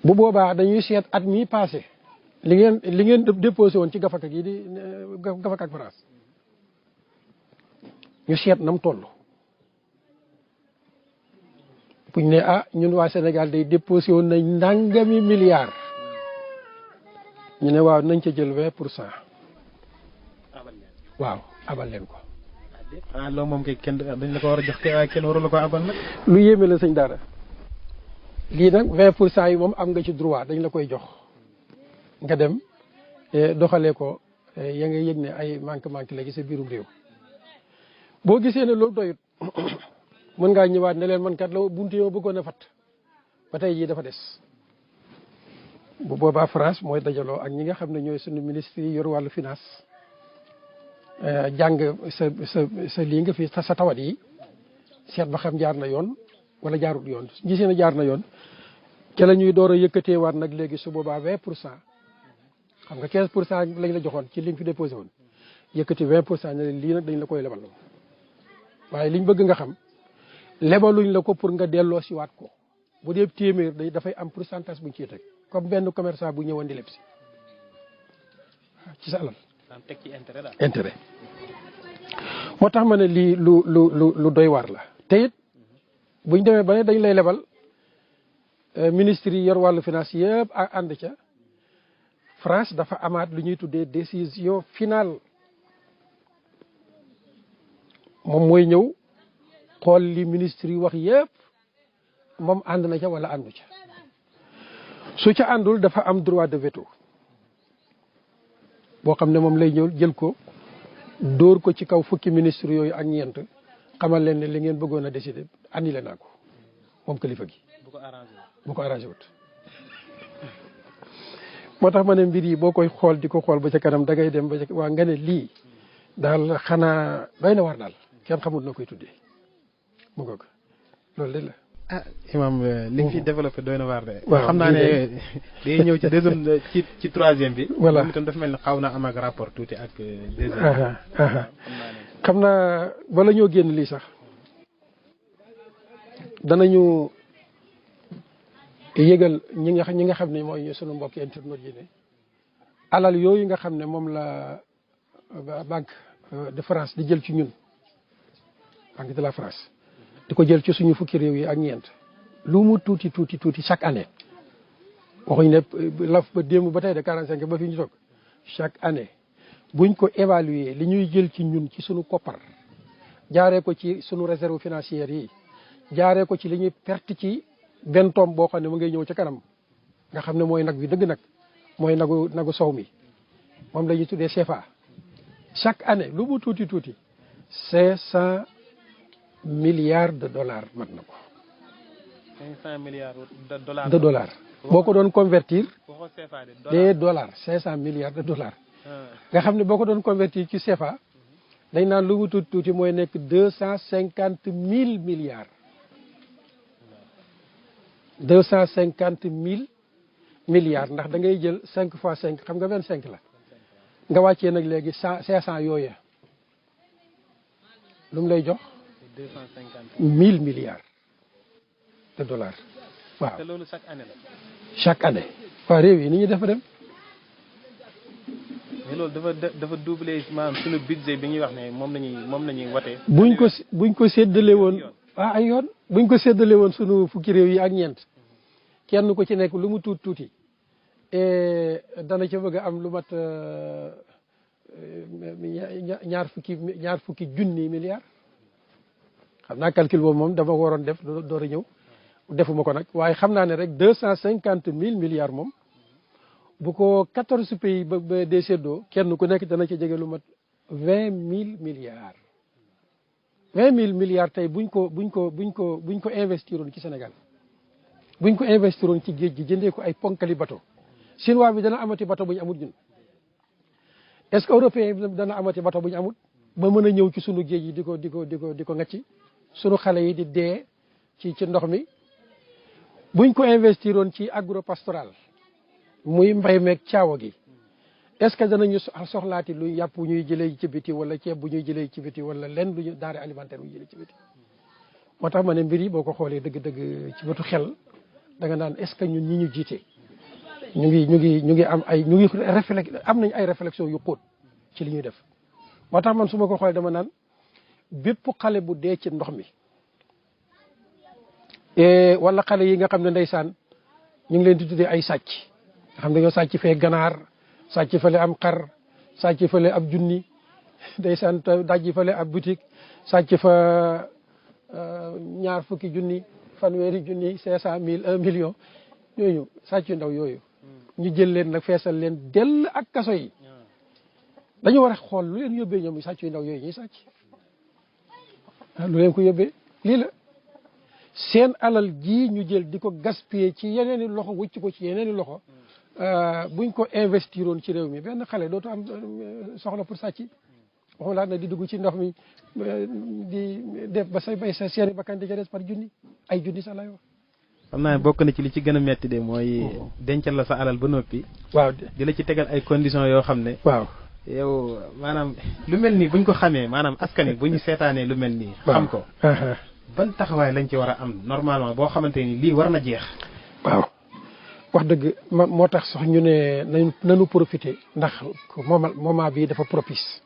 bu boobaa dañuy seet at mi passé li ngeen déposé woon ci gafaka gi di gafaka ak France ñu seet nam toll buñ ne ñun waa Sénégal day déposé woon nañ nangami milliards ñu ne waaw nañ ca jël 20%. waaw abal leen ko. loolu moom kay kenn dañ la ko war a jox waaye kenn warul la ko abal nag. lu yéeme la sëñ Daara lii nag 20% yi moom am nga ci droit dañ la koy jox nga dem doxalee ko ya nga yëg ne ay manque léegi sa biirum réew boo gisee ne loolu doyut mën ngaa ñëwaat ne leen man kat la buntu yoo bëggoon a fat ba tey jii dafa des. bu boobaa France mooy dajaloo ak ñi nga xam ne ñooy sunu ministre yi yor wàllu finance jàng sa lii nga fi sa tawat yi seet ba xam jaar na yoon wala jaarut yoon gisee na jaar na yoon ca la ñuy door a yëkkateewaat nag léegi su boobaa 20% xam nga 15% lañ la joxoon ci li nga fi déposé woon yëkkati 20% ne lii nag dañ la koy lebal waaye liñ bëgg nga xam lebaluñ la ko pour nga delloo si waat ko bu dee téeméer dafay am pourcentage buñ ciy teg comme benn commerçant bu ñëwoon di leb si ci sa alal. teg ci intérêt daal. intérêt moo tax ma ne lii lu doy waar la te it buñ demee ba ne dañ lay lebal ministre yi yor wàllu finance yëpp ak ànd ca France dafa amaat lu ñuy tuddee décision finale moom mooy ñëw xool li ministre yi wax yëpp moom ànd na ca wala àndu ca. su ca àndul dafa am droit de veto boo xam ne moom lay ñëw jël ko dóor ko ci kaw fukki ministre yooyu ak ñeent xamal leen ne li ngeen bëggoon a décider annulé naa ko moom kilifa gi. bu ko arrangé wut. moo tax ma ne mbir yi boo koy xool di ko xool ba ca kanam dangay dem ba ca waa nga ne lii daal xanaa doy na war daal kenn xamul na koy tuddee mu ngoog loolu de la. imam li nga fi développé doy na waar de. waaw xam naa ne day ñëw ci deuxième ci troisième bi. voilà moom itam dafa mel ni xaw na am ak rapport tuuti ak deuxième. xam naa bala ñoo génn lii sax danañu yëgal ñi nga xam ne mooy sunu mbokki internet yi ne alal yooyu nga xam ne moom la banque de France di jël ci ñun banque de la France. di ko jël ci suñu fukki réew yi ak ñeent lu mu tuuti chaque année waxuñ ne laf ba démb ba tey de 45 ba fi ñu toog chaque année buñ ko évaluer li ñuy jël ci ñun ci suñu koppar jaaree ko ci suñu réserve financière yi jaaree ko ci li ñuy perte ci benn tomb boo xam ne mu ngay ñëw ci kanam nga xam ne mooy nag bi dëgg nag mooy nagu sow mi moom la ñuy tuddee CFA chaque année lu mu tuuti 500 milliards de dollars mat na ko. 500 milliards de dollars. boo ko doon convertir des dollars 500 milliards de dollars. nga xam ne boo ko doon convertir ci CFA dañ naan lu mu tuuti mooy nekk 250 000 milliards. 250 000 milliards ndax da ngay jël 5 fois 5 xam nga 25 la nga wàccee nag léegi 500 yooya lu mu lay jox. 250 000 milliards de dollars waaw. te loolu chaque année la. chaque année. waaw réew yi ni ñuy def dem. mais loolu dafa doublé maanaam suñu budget bi ñuy wax ne moom la ñuy watee. buñ ko séddale woon ay yoon buñ ko séddale woon suñu fukki réew yi ak ñeent kenn ku ci nekk lu mu tuuti dana ca bëgg a am lu mat ñaar fukki junni milliards. xam naa calcul boobu moom dama waroon def door a ñëw defuma ko nag waaye xam naa ne rek 250 000 milliards moom bu ko 14 pays ba dee séddoo kenn ku nekk dana ci jege lu mat 20 000 milliards. 20 000 milliards tey buñ ko investiroon ci Sénégal buñ ko investiroon ci géej gi jëndee ko ay ponkali bateau chinois bi dana amati bateau bu ñu amut ñun. est-ce que européen bi dana amati bateau bu ñu amut ba mën a ñëw ci sunu géej yi di ko ngacci sunu xale yi di dee ci ndox mi. buñ ko investiroon ci agropastoral muy mbay meeg caawa gi est-ce que danañu soxlaati lu yàpp ñuy jëlee ci biti wala ceeb bu ñuy jëlee ci biti wala lenn lu ñu denrée alimentaire bu ñuy jëlee ci biti. moo tax ma ne mbir yi boo ko xoolee dëgg-dëgg ci bëtu xel da nga naan est-ce que ñun ñi ñu jiite ñu ngi am am nañ ay réflexion yu xóot ci li ñuy def. moo tax man su ma ko xoolee dama naan bépp xale bu dee ci ndox mi wala xale yi nga xam ne ndeysaan ñu ngi leen di tuddee ay sàcc nga xam ne dañoo sàcc fee ganaar sàcc fale am xar sàcc fale ab junni ndeysaan dajji fale ab boutique sàcc fa ñaar fukki junni fanweeri junni 500 000 1 million ñooñu sàcc yu ndaw yooyu ñu jël leen nag feesal leen dell ak kaso yi. dañu war a xool lu leen yóbbee ñoom sàcc yu ndaw yooyu ñuy sàcc lu leen ko yóbbee lii la seen alal ji ñu jël di ko gaspiller ci yeneeni loxo wëcc ko ci yeneeni loxo buñ ko investiroon ci réew mi benn xale dootu am soxla pour sàcc waxu laa na di dugg ci ndox mi di def ba say bay sa seeni bakkan di ca des par junni ay junni sax lay wax. xam naa bokk na ci li ci gën a metti de mooy dencal la sa alal ba noppi. waaw di la ci tegal ay conditions yoo xam ne. waaw. yow maanaam lu mel nii buñ ko xamee maanaam askan wi bu ñu seetaanee lu mel nii. xam ko ban taxawaay lañ ci war a am normalement boo xamante ni lii war na jeex. waaw wax dëgg moo tax sax ñu ne nañu profité ndax moment bii dafa propice.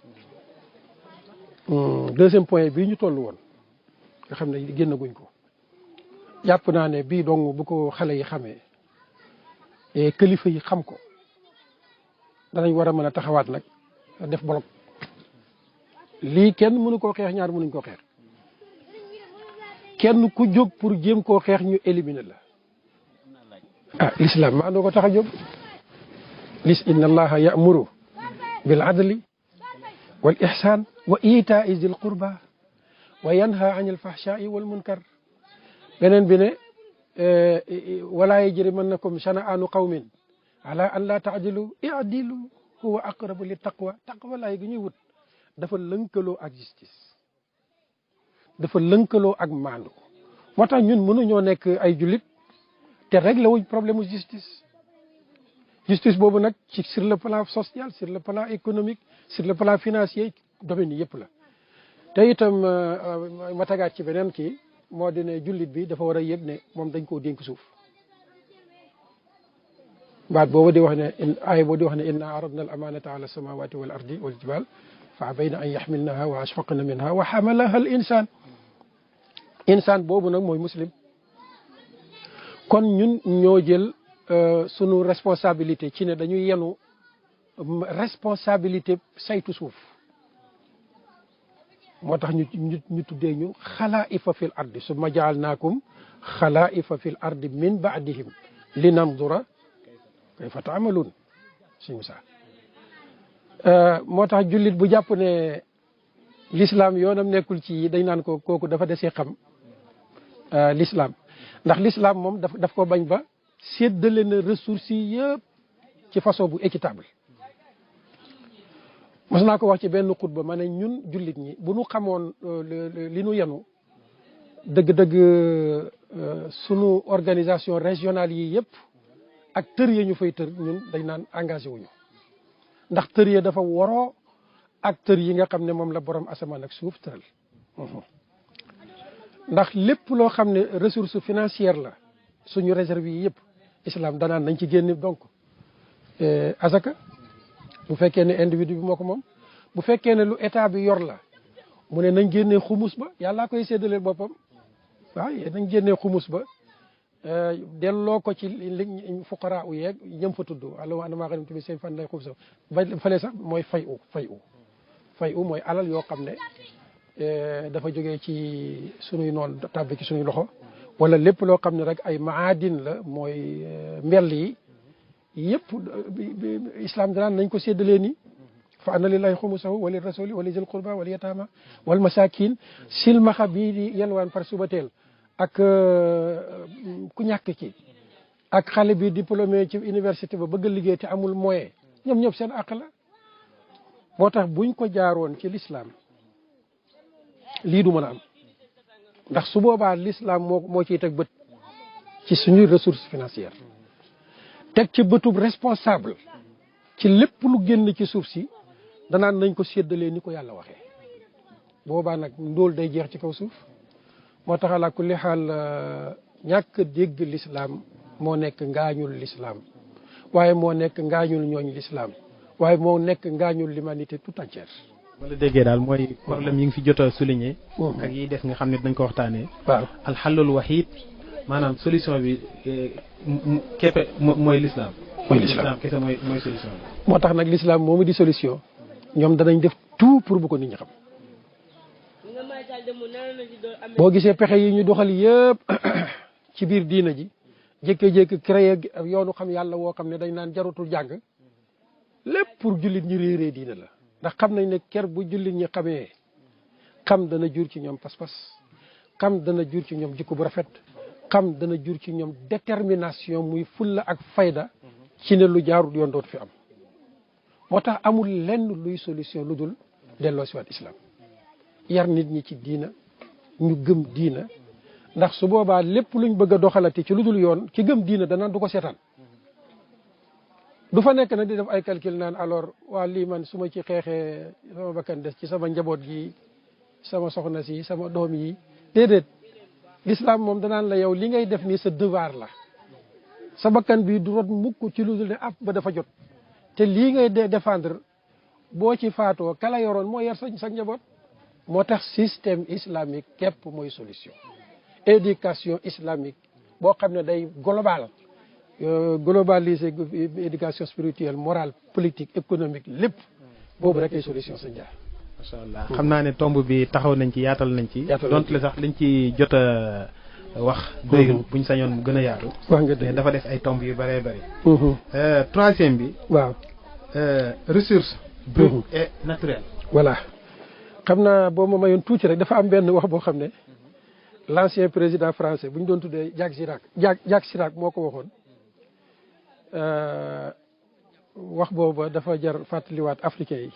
deuxième point bii ñu toll woon nga xam ne génnaguñ ko jàpp naa ne bii dong bu ko xale yi xamee kilifa yi xam ko danañ war a mën a taxawaat nag def bloc lii kenn mënu koo xeex ñaar mënuñ koo xeex kenn ku jóg pour jéem koo xeex ñu éliminer la. l'islam maa doo ko tax a jóg inna allaha ya'muru bil adli wal ihsan wa ita'i zil qurba wa yanha anil fahsha'i wal munkar beneen bi ne wala yajrimannakum shana'anu qawmin ala an la ta'dilu i'dilu huwa aqrabu lit taqwa laay gi ñuy wut dafa lënkaloo ak justice dafa lënkaloo ak maandu moo tax ñun mënuñoo nekk ay jullit te réglé wuñ problème mu justice boobu nag ci sur le plan social sur le plan économique sur le plan financier domaine yëpp la te itam ma tagaat ci beneen kii moo di ne jullit bi dafa war a yëg ne moom dañ koo dénk suuf baat boobu di wax ne aaya boobu di wax ne inna aradna al amanata ala samawati wal ardi wal jibal fa abayna an yaxmilnaha wa ashfaqna minha wa xamalaha al insaan boobu nag mooy muslim kon ñun ñoo jël sunu responsabilité ci ne dañuy yenu responsabilité saytu suuf moo tax ñu tuddee ñu xalaa'ifa fil ardi summa ja'alnaakum xalaa'ifa fil ardi min ba'dihim linandura kayfa ta'maluun suñu saa moo tax jullit bu jàpp ne l'islam yoonam nekkul ci dañ naan ko kooku dafa desee xam l'islam ndax l'islam moom daf ko bañ ba séddale na ressources yi yëpp ci façon bu équitable mos naa ko wax ci benn xutba ma ne ñun jullit ñi bu nu xamoon li nu yenu dëgg-dëgg sunu organisation régionale yi yëpp ak tër ya ñu fay tër ñun dañ naan engagé wuñu ndax tër ya dafa waroo ak tër yi nga xam ne moom la borom asamaan ak suuf tëral ndax lépp loo xam ne ressource financière la suñu réserve yi yëpp islam danaan nañ ci génne donc azaka bu fekkee ne individu bi moo ko moom bu fekkee ne lu état bi yor la mu ne nañ génnee xumus ba yàllaa koy séddaleel boppam waaw nañ génnee xumus ba delloo ko ci li fuqaraa u yeeg ñëm fa tudd allahumma anna maa ghanimtum min shay'in fa lillahi xumsahu ba fale sax mooy fay u mooy alal yoo xam ne dafa jógee ci sunuy noon tàbbi ci sunuy loxo wala lépp loo xam ne rek ay maadin la mooy mbell yi yëpp islam danaan nañ ko séddalee ni fa anna lillahi xumusahu wa li rasuli wa li zil qurba wal yatama wal masakin silmaxa bii di yelwaan par subateel ak ku ñàkk ci ak xale bi diplômé ci université ba bëgg a liggéey te amul moyen ñoom ñëpp seen àq la moo tax buñ ko jaaroon ci l'islam lii du mën a am ndax su boobaa l'islam moo ciy teg bët ci suñuy ressources financières teg ci bëtub responsable ci lépp lu génn ci suuf si danaan nañ ko séddalee ni ko yàlla waxee boobaa nag ndóol day jeex ci kaw suuf moo tax ala kulli xaal ñàkk dégg l'islam moo nekk ngaañul l'islam waaye moo nekk ngaañul ñooñ l'islam waaye moo nekk ngaañul l'humanité tout entière. wala déggee daal mooy problème yi ngi fi jot a souligné. ak yi des nga xam ne dañ ko waxtaanee. waaw alxalul waxiid maanaam solution bi képpe mooy l'islam. mooy l'islam kese mooy solution bi. moo tax nag l'islam moomu di solution ñoom danañ def tout pour bu ko nit ñi xam. boo gisee pexe yi ñu doxal yëpp ci biir diina ji jékki-jékki créé yoonu xam yàlla woo xam ne dañ naan jarutul jàng lépp pour jullit ñi réeree diina la ndax xam nañ ne ker bu jullit ñi xamee xam dana jur ci ñoom pas-pas xam dana jur ci ñoom jikko bu rafet xam dana jur ci ñoom détermination muy fulla ak fayda ci ne lu jaarul yoon dootu fi am moo tax amul lenn luy solution lu dul delloo si waat islam yar nit ñi ci diina ñu gëm diina ndax su boobaa lépp luñ bëgg a doxalati ci lu dul yoon ki gëm diina danaan du ko seetaan du fa nekk nag di def ay calcul naan alors waa lii man su ma ci xeexee sama bakkan des ci sama njaboot gi sama soxna si sama doom yi déedéet l'islam moom danaan la yow li ngay def nii sa devoir la sa bakkan bi du rot mukk ci lu dul ne ab ba dafa jot te lii ngay défendre boo ci faatoo kala yoroon moo yar sa njaboot moo tax système islamique képp mooy solution éducation islamique boo xam ne day globaliser éducation spirituelle morale politique économique lépp boobu rek ay solution sa njaar macha allah xam naa ne tomb bi taxaw nañ ci yaatal nañ ci donte le sax liñ ci jot a wax doyul buñ sañoon mu gën a yaatu wax nga dëgg mais dafa des ay tomb yu bëree bëri troisième bi waaw ressource brute et naturelle voilà xam naa boo ma mayoon tuuti rek dafa am benn wax boo xam ne l'ancien président français bu ñu doon tuddee Jacques Chirac moo ko waxoon wax booba dafa jar fàttaliwaat africain yi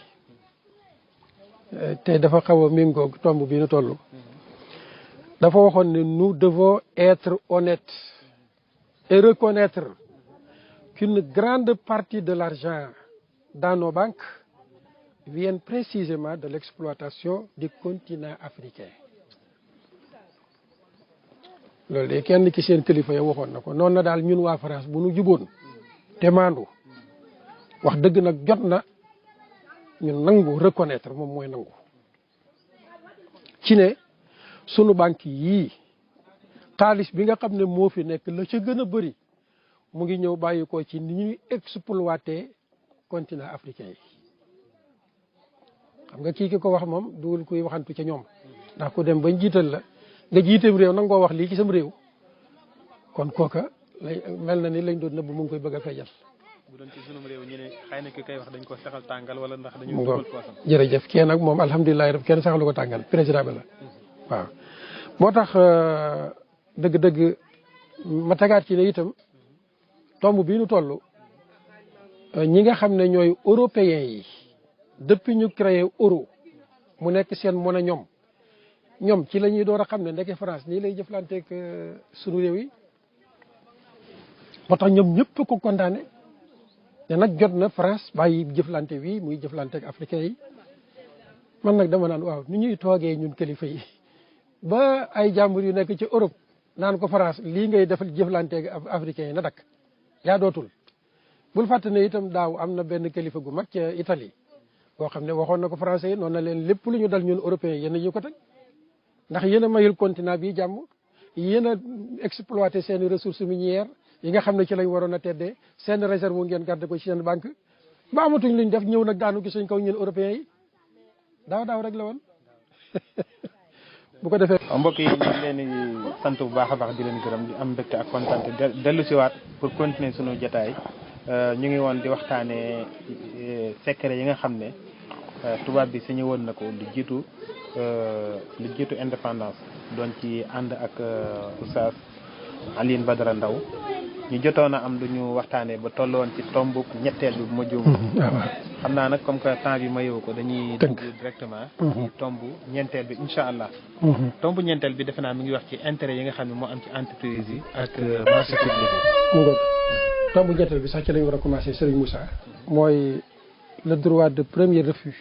te dafa xaw a méngoog tomb bi nu toll dafa waxoon ne nous devons être honnêtes et reconnaître qu'une grande partie de l'argent dans nos banques viennent précisément de l'exploitation du continent africain loolu de kenn ki seen kilifa ya waxoon na ko noonu na daal ñun waa France bu nu juboon te maandu wax dëgg nag jot na ñun nangu reconnaître moom mooy nangu ci ne sunu banque yii xaalis bi nga xam ne moo fi nekk la ca gën a bëri mu ngi ñëw bàyyi ko ci ni ñuy exploité continent africain yi xam nga kii ki ko wax moom duwul kuy waxantu ca ñoom ndax ku dem bañ jiital la nga jiiteem réew nanga koo wax lii ci sam réew kon kooka lay mel na ni lañ doon nëbb mu ngi koy bëgg a feejal. bu doon ci sunum réew ñu ne xëy na ki koy wax dañ ko saxal tàngal wala ndax dañu dugal poosam. jërëjëf kenn nag moom alhamdulilah rek kenn saxalu ko tàngal président bi la waaw. moo tax dëgg-dëgg ma tegaat ci ne itam tomb bii nu toll ñi nga xam ne ñooy européens yi depuis ñu créé euro mu nekk seen monnaie ñoom ci la ñuy door a xam ne ndeke France nii lay jëflanteeg sunu réew yi moo tax ñoom ñëpp ko condamné te nag jot na France bàyyi jëflante wi muy jëflanteeg africain yi man nag dama naan waaw ni ñuy toogee ñun kilifa yi ba ay jàmbur yu nekk ci Europe naan ko France lii ngay defal jëflanteeg africain yi na dakk yaa dootul bul fàtte ne itam daaw am na benn kilifa gu mag ca Italie boo xam ne waxoon na ko français yi noonu na leen lépp lu ñu dal ñun européens yéen ñu ko teg ndax yéen a mayul continent bi jàmm yéen a exploité seen ressources minières yi nga xam ne ci lañ waroon a teddee seen réserve ngeen garder ko ci seen banque ba amatuñ luñ def ñëw nag daanu gi suñ kaw ñun européens yi daaw rek la woon bu ko defee. mbokk yi ñu ngi leen di sant bu baax a baax di leen gërëm di am mbégte ak kontaan dellu si waat pour continuer sunu jotaay ñu ngi woon di waxtaanee secret yi nga xam ne tubaab bi sañu woon na ko lu jiitu indépendance doon ci ànd ak Oustaz Alioune Badara Ndao ñu jotoon a am lu ñu waxtaanee ba toll woon ci tomb ñetteel bi bu ma juum. xam naa nag comme que temps bi mayewu ko dañuy dugg directement ci tomb ñeenteel bi incha allah. tomb ñeenteel bi defe naa mi ngi wax ci intérêt yi nga xam ne moo am ci entreprise yi ak marché public yi. mu ngoog tomb ñeenteel bi sax ci lañu war a commencé Serigne Moussa. mooy le droit de premier refus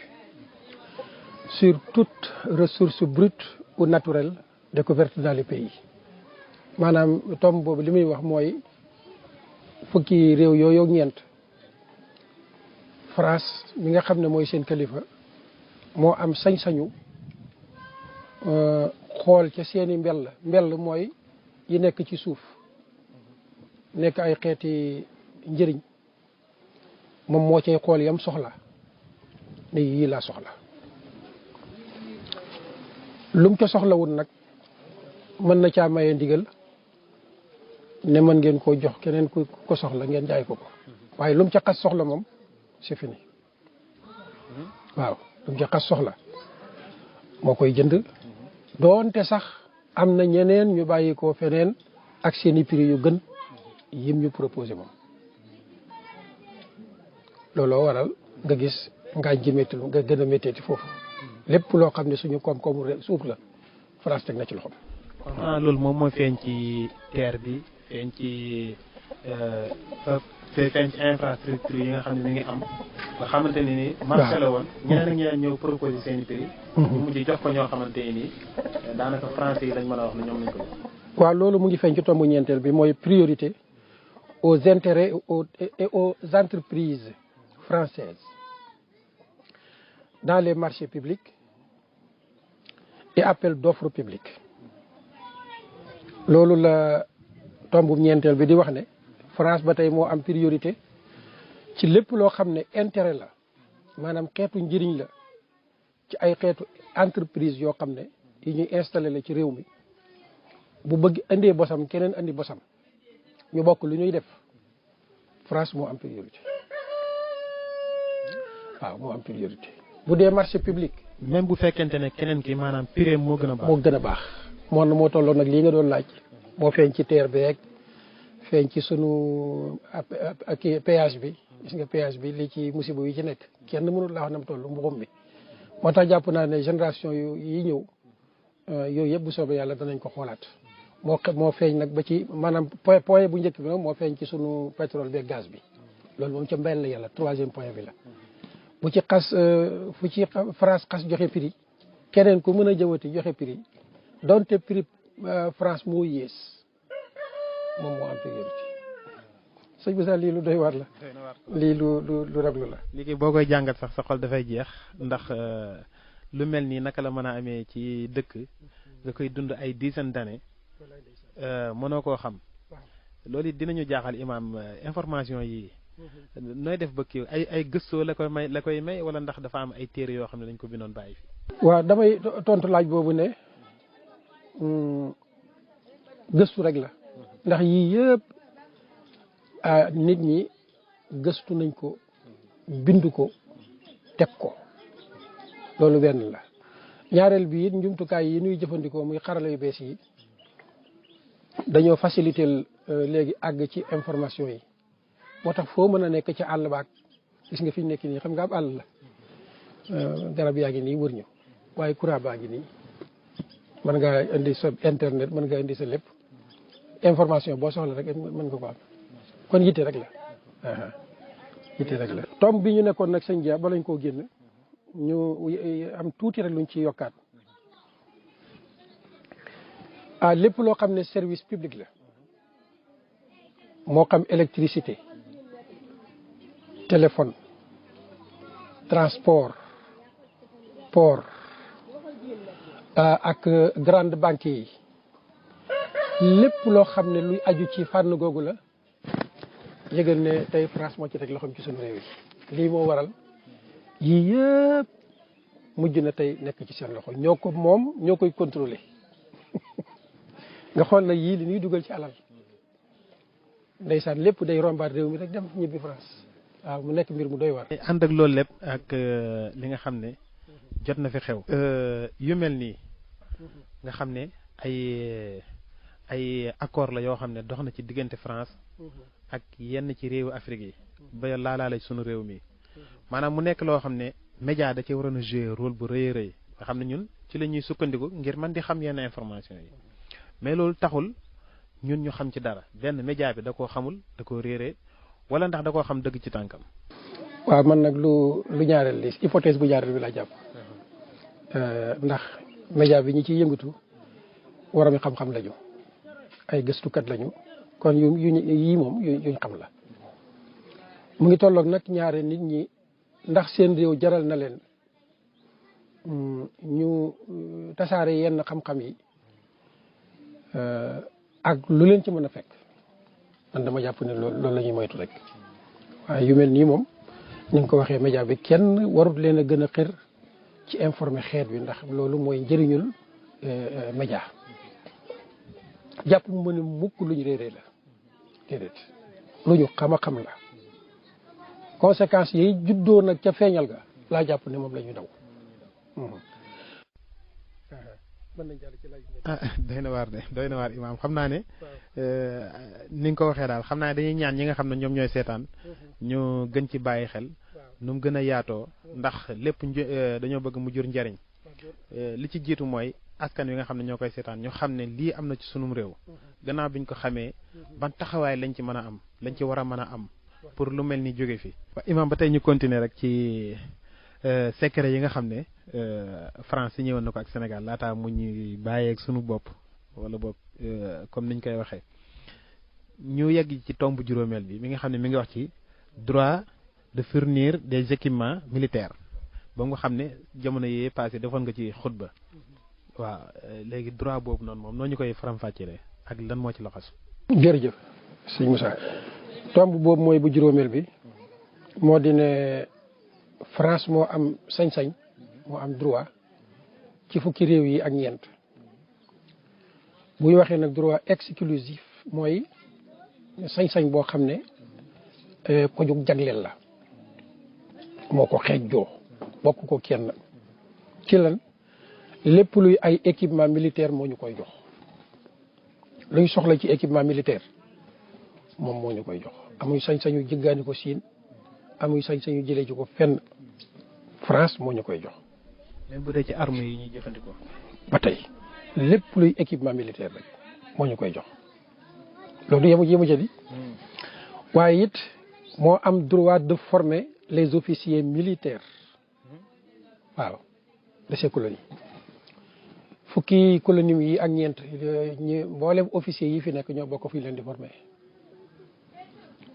sur toute ressource brute ou naturelle découverte dans les pays. maanaam tomb boobu li muy wax mooy fukki réew yooyu ak ñeent France mi nga xam ne mooy seen kilifa moo am sañ-sañu xool ca seeni mbell mooy yi nekk ci suuf nekk ay xeeti njëriñ moom moo cay xool yam soxla ne yii laa soxla lum ca soxlawul nag mën na caa maye ndigal ne mën ngeen koo jox keneen ku ko soxla ngeen jaay ko waaye lu mu ca xas soxla moom c'est fini waaw lu mu ca xas soxla moo koy jënd doonte sax am na ñeneen ñu bàyyi ko feneen ak seeni prix yu gën yim ñu proposé moom looloo waral nga gis ngaañ ji métti nga gën a méttee ci foofu lépp loo xam ne suñu koom-koomu suuf la France teg na ci loxoom. loolu moom mooy feeñ ci terre bi feeñ ci infrastructure yi nga xam ne mi ngi am nga xamante ne ni marché la woon ñeneen ak ñeneen ñëw proposé seen i prix ñu mujj jox ko ñoo xamante ne nii daanaka français yi lañ mën a wax ne ñoom lañ ko jox. waaw loolu mu ngi feeñ ci tombu ñeenteel bi mooy priorité aux intérêts et aux entreprises françaises dans les marchés publics et appel d'offres publiques loolu la tombu ñeenteel bi di wax ne France ba tey moo am priorité ci lépp loo xam ne intérêt la maanaam xeetu njëriñ la ci ay xeetu entreprise yoo xam ne yi ñuy installé la ci réew mi bu bëgg indee bosam keneen andi bosam ñu bokk lu ñuy def France moo am priorité waaw moo am priorité bu dee marché public. même bu fekkente ne keneen ki maanaam prix moo gën a baax. moo gën a baax moo tolloon nag lii nga doon laaj moo feeñ ci TER beeg feeñ ci sunu ak péage bi gis nga péage bi li ci musiba yi ci nekk kenn mënul laa wax nam toll mbuxum bi moo tax jàpp naa ne génération yi ñëw yooyu yëpp bu soobee yàlla danañ ko xoolaat moo feeñ nag ba ci maanaam point bu njëkk bi nag moo feeñ ci sunu pétrole beeg gaz bi loolu moom ca mbel la yàlla troisième point bi la bu ci fu ci France xas joxe prix keneen ku mën a jëwati joxe prix donte prix France moo yées moom moo am priorité sëñ bi sax lii lu doy waar la lii lu raglu la. léegi boo koy jàngat sax sa xol dafay jeex ndax lu mel nii naka la mën a amee ci dëkk nga koy dund ay dizaine d'années mënoo koo xam loolu it dinañu jaaxal imaam information yi nooy def ba kii ay gëstoo la koy may wala ndax dafa am ay téere yoo xam ne dañ ko bindoon bàyyi fi. waaw damay tontu laaj boobu ne gëstu rek la ndax yii yëpp nit ñi gëstu nañ ko bind ko teg ko loolu benn la. ñaareel bi it njumtukaay yi ñuy jëfandikoo muy xarala yu bees yi dañoo faciliter léegi àgg ci information yi moo tax foo mën a nekk ci àll baak gis nga fi ñu nekk nii xam nga ab àll la garab yaa ngi nii wër ñu waaye courant baa ngi nii mën ngaa indi sa internet mën ngaa indi sa lépp information boo soxla rek mën nga ko am kon yitte rek la yitte rek la. tomb bi ñu nekkoon nag sëñ Dia ba lañ koo génn ñu am tuuti rek luñ ci yokkaat lépp loo xam ne service public la moo xam électricité téléphone transport port ak grande banque yi lépp loo xam ne luy aju ci fànn googu la yëgal ne tey France moo ci teg loxoom ci suñu réew yi lii moo waral yii yëpp mujj na tey nekk ci seen loxo ñoo ko moom ñoo koy contrôler nga xool na yii li ñuy dugal ci alal ndeysaan lépp day rombaat réew mi rek dem ñibbi France waaw mu nekk mbir mu doy war. ànd ak loolu lépp ak li nga xam ne jot na fi xew. yu mel nii nga xam ne ay accord la yoo xam ne dox na ci diggante France ak yenn ci réewu Afrique yi ba laalaale sunu réew mi maanaam mu nekk loo xam ne média da ci waroon a jouer rôle bu rëy a rëy nga xam ne ñun ci la ñuy sukkandiku ngir mën di xam yenn information yi mais loolu taxul ñun ñu xam ci dara benn média bi da koo xamul da koo réeree wala ndax da koo xam dëgg ci tànkam. waaw man nag lu ñaareel li hypothèse bu ñaareel bi laa jàpp ndax média bi ñi ciy yëngatu waroon xam-xam lañu ay gëstukat lañu kon yii moom yuñ xam la mu ngi tolloog nag ñaare nit ñi ndax seen réew jaral na leen ñu tasaare yenn xam-xam yi ak lu leen ci mën a fekk man dama jàpp ne loolu la ñuy moytu rek waaye yu mel nii moom ni nga ko waxee média bi kenn warut leen a gën a xër ci informer xeet bi ndax loolu mooy njëriñul média jàpp mu ne mukk lu ñu réeree la déedéet lu ñu xam a xam la conséquences yi juddoo nag ca feeñal ga laa jàpp ne moom la ñuy daw. doy na waar imaam xam naa ne ni nga ko waxee daal xam naa ne dañuy ñaan ñi nga xam ne ñoom ñooy seetaan ñu gën ci bàyyi xel nu mu gën a yaatoo ndax lépp dañoo bëgg mu jur njariñ li ci jiitu mooy askan wi nga xam ne ñoo koy seetaan ñu xam ne lii am na ci sunum réew gannaaw biñ ko xamee ban taxawaay lañ ci mën a am lañ ci war a mën a am pour lu mel ni jóge fi. imaam ba tey ñu continuer rek ci secret yi nga xam ne France yi ñëwoon na ko ak Sénégal laataa mu ñuy bàyyeeg sunu bopp wala bopp comme niñ koy waxee ñu yegg ci tomb juróomeel bi mi nga xam ne mi ngi wax ci droit de fournir des équipements militaires ba nga xam ne jamono yee passé defoon nga ci xutba waaw léegi droit boobu noonu moom noo ñu koy faram-fàccelee ak lan moo ci laxasu. jërëjëf sëñ Moussa tomb boobu mooy bu juróomeel bi moo di ne France moo am sañ-sañ moo am droit ci fukki réew yi ak ñeent bu ñu waxee nag droit exclusif mooy sañ-sañ boo xam ne ko jug jagleel la moo ko xeejjoo bokk ko kenn ci lan lépp luy ay équipement militaire moo ñu koy jox luy soxla ci équipement militaire moom moo ñu koy jox amuy sañ-sañu jëggaani ko Siin amuy sañ-sañu jëlee ci ko fenn France moo ñu koy jox. même bu dee ci armes yi ñuy jëfandikoo. ba tey lépp luy équipement militaire rek moo ñu koy jox loolu yemu ca di waaye it moo am droit de former les officiers militaires waaw de ces colonies fukki colonie yi ak ñeent ñi mboolem officiers yi fi nekk ñoo bokk fi leen di former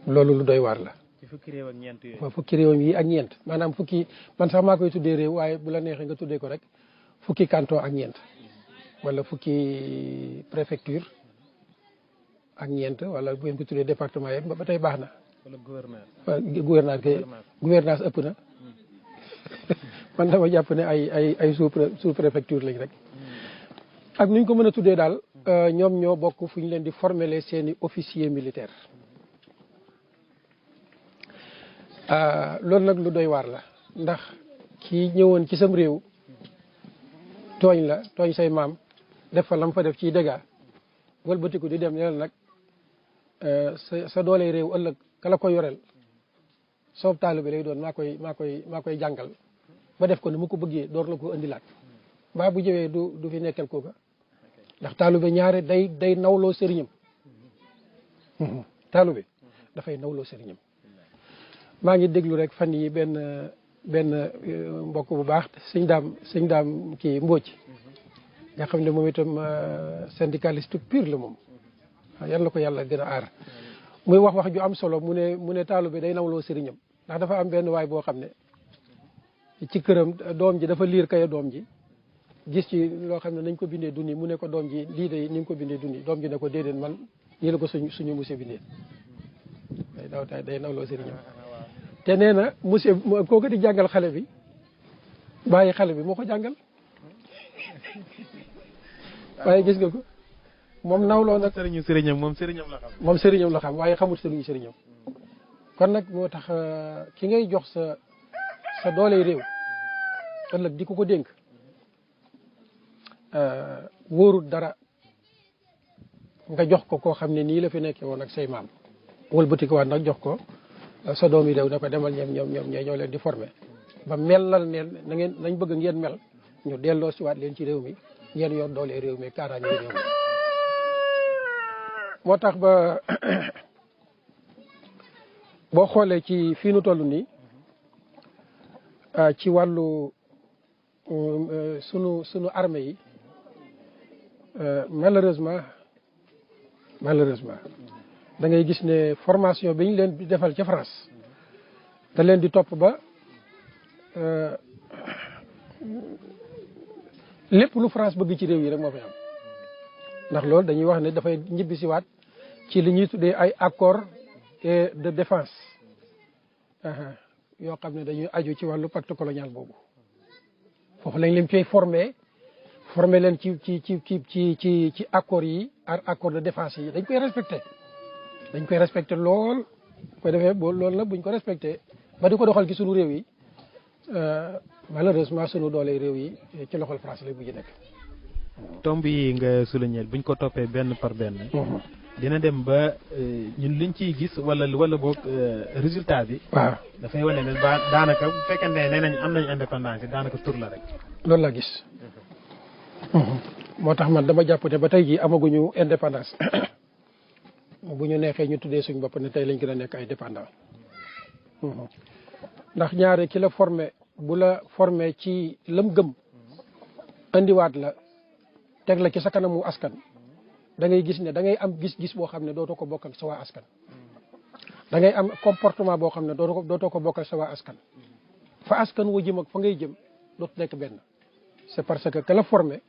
loolu lu doy waar la. ci fukki réew ak ñeent yooyu. fukki réew yi ak ñeent maanaam fukki man sax maa koy tuddee réew waaye bu la neexee nga tuddee ko rek fukki canton ak ñeent wala fukki préfecture ak ñeent wala bu ngeen ko tuddee département yëpp ba tey baax na. wala gouverneur. waaw gouvernance kay gouvernance ëpp na man dama jàpp ne ay sous préfecture lañ rek. ak nuñ ko mën a tuddee daal ñoom ñoo bokk fu ñu leen di former seeni officier militaire. loolu nag lu doy waar la ndax kii ñëwoon ci sam réew tooñ la tooñ say maam def fa lam fa def ciy dégâts wëlbatiku di dem ne nag sa doole réew ëllëg kala ko yoreel soob taalibe lay doon maa koy jàngal ba def ko ni mu ko bëggee door la ko indilaat mbaa bu jëwee du fi nekkal kooka ndax taalibe ñaare day nawloo sëriñam taalibe dafay nawloo sëriñam. maa ngi déglu rek fan yi benn mbokk bu baax sëñ daam kii Mbóoj nga xam ne moom itam syndicaliste pur la moom yal na ko yàlla gën a aar muy wax ju am solo mu ne taalu bi day nawloo sëriñam ndax dafa am benn waay boo xam ne ci këram doom ji dafa liir kaya doom ji gis ci loo xam ne nañ ko bindee duni mu ne ko doom ji lii de ni nga ko bindee duni doom ji ne ko déedéet man ñii la ko suñu monsieur bindee day nawloo sëriñam te nee na monsieur kooku di jàngal xale bi bàyyi xale bi moo ko jàngal waaye gis nga ko moom nawloo nag sëriñam moom sëriñam la xam. moom sëriñam la xam waaye xamul sëriñam kon nag moo tax ki ngay jox sa doole réew ëllëg di ko dénk wóorul dara nga jox ko koo xam ne nii la fi nekkee woon ak say maam wëlbati ko waat nag jox ko sa doom yi réew na ko demal ñoom ñoo leen di former ba melal neen nañ bëgg ngeen mel ñu delloo si waat leen ci réew mi ngeen yor doole réew mi kaaraange réew mi moo tax ba boo xoolee ci fii nu toll nii ci wàllu sunu armée yi malheureusement da ngay gis ne formation bi ñu leen di defal ca France da leen di topp ba lépp lu France bëgg ci réew yi rek moo fay am ndax loolu dañuy wax ne dafay ñibbisiwaat ci li ñuy tuddee ay accord de défense yoo xam ne dañuy aju ci wàllu pacte colonial boobu foofu lañ leen koy former leen ci accords yi accord de défense yi dañ koy respecté lool bu ko defee loolu nag buñ ko respecté ba di ko doxal ci sunu réew yi malheureusement sunu doole réew yi ci loxol France lay mujj nekk. tomb yi nga souligné buñ ko toppee benn par benn. dina dem ba ñun liñ ciy gis wala boog résultat bi. waaw dafay wane ne daanaka bu fekkente ne nee nañ am nañ indépendance yi daanaka tur la rek. loolu laa gis. moo tax man dama jàpp ne ba tey jii amaguñu indépendance. bu ñu neexee ñu tuddee suñ bopp ne tey lañ gën a nekk ay dépendant ndax ñaare ki la formé bu la formé ci lam gëm andiwaat la teg la ci sa kanamu askan da ngay gis ne da ngay am gis-gis boo xam ne dootoo ko bokk ak sa waa askan da ngay am comportement boo xam ne dootoo ko bokk ak sa waa askan fa askan wu jëm ak fa ngay jëm dootu nekk benn c'est parce que la formé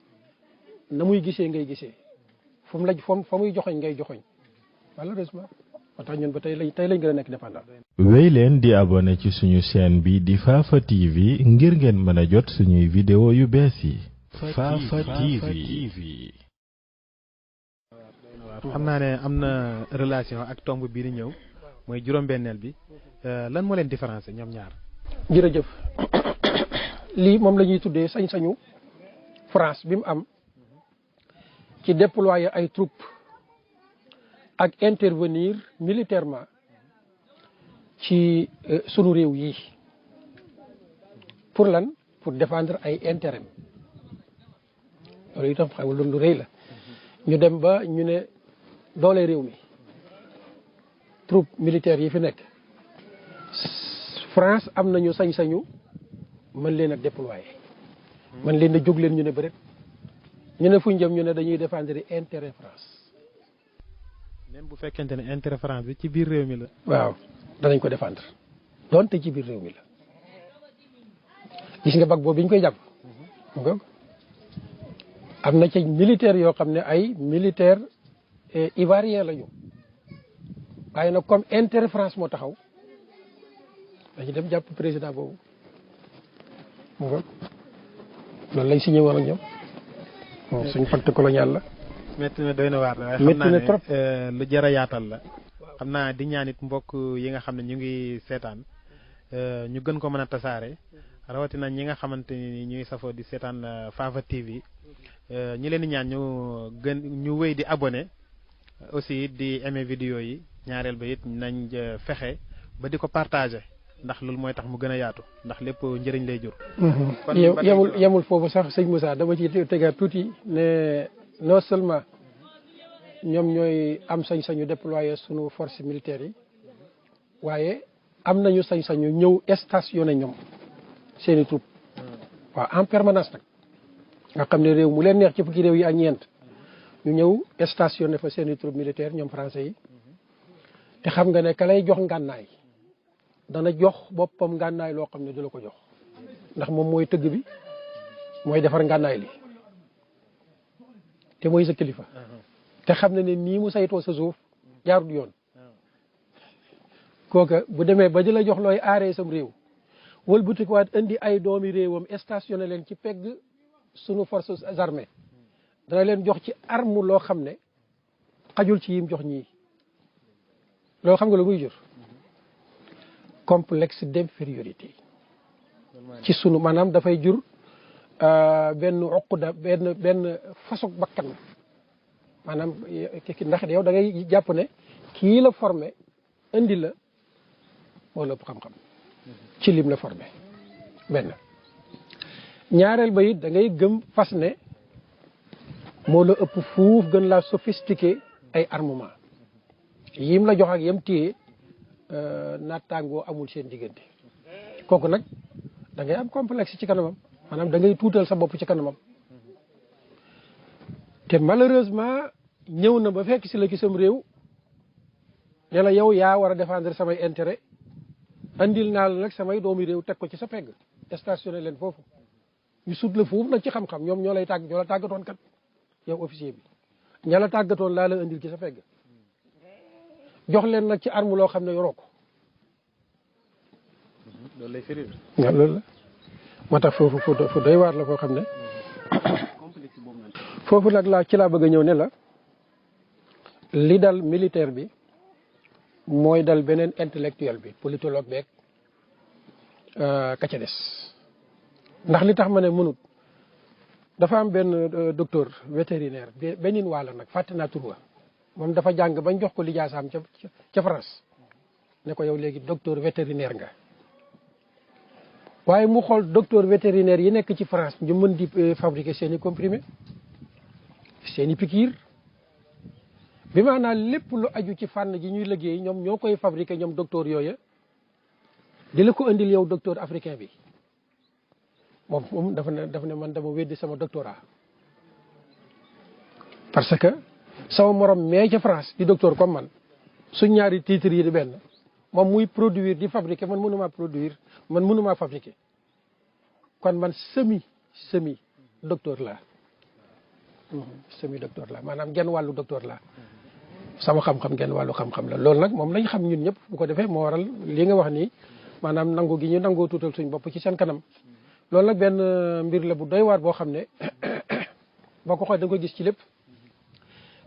na muy gisee ngay gisee fa muy joxoñ ngay joxoñ malheureusement moo tax ñun ba tey lañ gën a nekk dépendant. wéy leen di abonné ci suñu chaîne bi di Fafa TV ngir ngeen mën a jot suñuy vidéo yu bees yi. Fafa TV. xam naa ne am na relation ak tomb bii di ñëw mooy juróom-benneel bi lan moo leen différencier ñoom ñaar. jërëjëf lii moom la ñuy tuddee sañ-sañu France bi mu am ci déployer ay troupes. ak intervenir militairement ci sunu réew yi pour lan pour défendre ay intérêt loolu itam xam lu rëy la ñu dem ba ñu ne doole réew mi troupe militaire yi fi nekk France am nañu sañ-sañu mën leen a déployer mën leen a jóg leen ñu ne bëri ñu ne fuñ jëm ñu ne dañuy défendre intérêt France. même bu fekkente ne intérêt France bi ci biir réew mi la. waaw danañ ko défendre donte ci biir réew mi la gis nga bag boobu bi ñu koy jàpp. am na ci militaire yoo xam ne ay militaire ivoirien la ñu waaye nag comme intérêt France moo taxaw dañu dem jàpp président boobu mu nga loolu lañ signé woon ak ñoom suñu pacte colonial la. métti na doy na waar waaye métti na trop lu jar a yaatal la. xam naa di ñaanit mbokk yi nga xam ne ñu ngi seetaan ñu gën ko mën a tasaare rawatina ñi nga xamante ni ñuy safoo di seetaan Fafa TV ñi leen di ñaan ñu wéy di abonné aussi di aimer vidéo yi ñaareel ba it nañ fexe ba di ko partager ndax loolu mooy tax mu gën a yaatu ndax lépp njëriñ lay jur. kon yemul foofu sax sëñ Moussa dama ci tegaat tuuti ne non seulement ñoom ñooy am sañ-sañu déployer sunu force militaire yi waaye am nañu sañ-sañu ñëw stationné ñoom seeni troupe waaw en permanence nag nga xam ne réew mu leen neex ci fukki réew yi ak ñeent ñu ñëw stationné fa seeni troupe militaire ñoom français yi te xam nga ne ka lay jox ngànnaay dana jox boppam ngànnaay loo xam ne du la ko jox ndax moom mooy tëgg bi mooy defar ngànnaay li te mooy sa kilifa te xam na ne nii mu saytoo sa suuf jaarut yoon kooka bu demee ba di la jox looy aaree sam réew wëlbatikuwaat indi ay doomi réewam stationné leen ci pegg sunu forces armées dana leen jox ci arme loo xam ne xajul ci yim jox ñii loolu xam nga lu muy jur complexe d'infériorité ci sunu maanaam dafay jur benn uquda benn fasog bakkan maanaam ndax yow da ngay jàpp ne kii la formé indi la moo la ëpp xam-xam ci lim la formé benn ñaareel ba it da ngay gëm fas ne moo la ëpp fuuf gën laa sophistiqué ay armement yim la jox ak yam téye nattangoo amul seen diggante kooku nag da ngay am complexe ci kanamam maanaam da ngay tuutal sa bopp ci kanamam te malheureusement ñëw na ba fekk si la ci sam réew ne la yow yaa war a défendre samay intérêt andil naa la nag samay doomi réew teg ko ci sa pegg stationné leen foofu ñu sut la foofu nag ci xam-xam ñoom ñoo la tàggatoon kat yow officier bi ña la tàggatoon laa la andil ci sa pegg jox leen nag ci arme loo xam ne yoroo ko loolu lay firi. waaw loolu la moo tax foofu fu doy waar la foo xam ne foofu nag ci laa bëgg a ñëw ne la li dal militaire bi mooy dal beneen intellectuel bi politologue beeg ka ca des ndax li tax ma ne mënut dafa am benn docteur vétérinaire benin wàlla nag fàtte naa tur wa moom dafa jàng bañ jox ko lijaasaam ca France ne ko yow léegi docteur vétérinaire nga waaye mu xool docteur vétérinaire yi nekk ci France ñu mën di fabriquer seen i comprimé seen i piqûre bi maanaam lépp lu aju ci fànn ji ñuy liggéey ñoom ñoo koy fabriquer ñoom docteur yooya di la ko indil yow docteur africain bi moom dafa ne man dama weddi sama doctorat parce que sama morom mais ca France di docteur comme man suñ ñaari titres yi di benn moom muy produire di fabriquer man mënumaa produire man mënumaa fabriquer kon man semi docteur la semi docteur la maanaam genn wàllu docteur la sama xam-xam genn wàllu xam-xam la loolu nag moom lañ xam ñun ñëpp bu ko defee moo waral li nga wax nii maanaam nangu gi ñu nangoo tuutal suñ bopp ci seen kanam loolu nag benn mbir la bu doy waar boo xam ne boo ko xoolee da nga ko gis ci lépp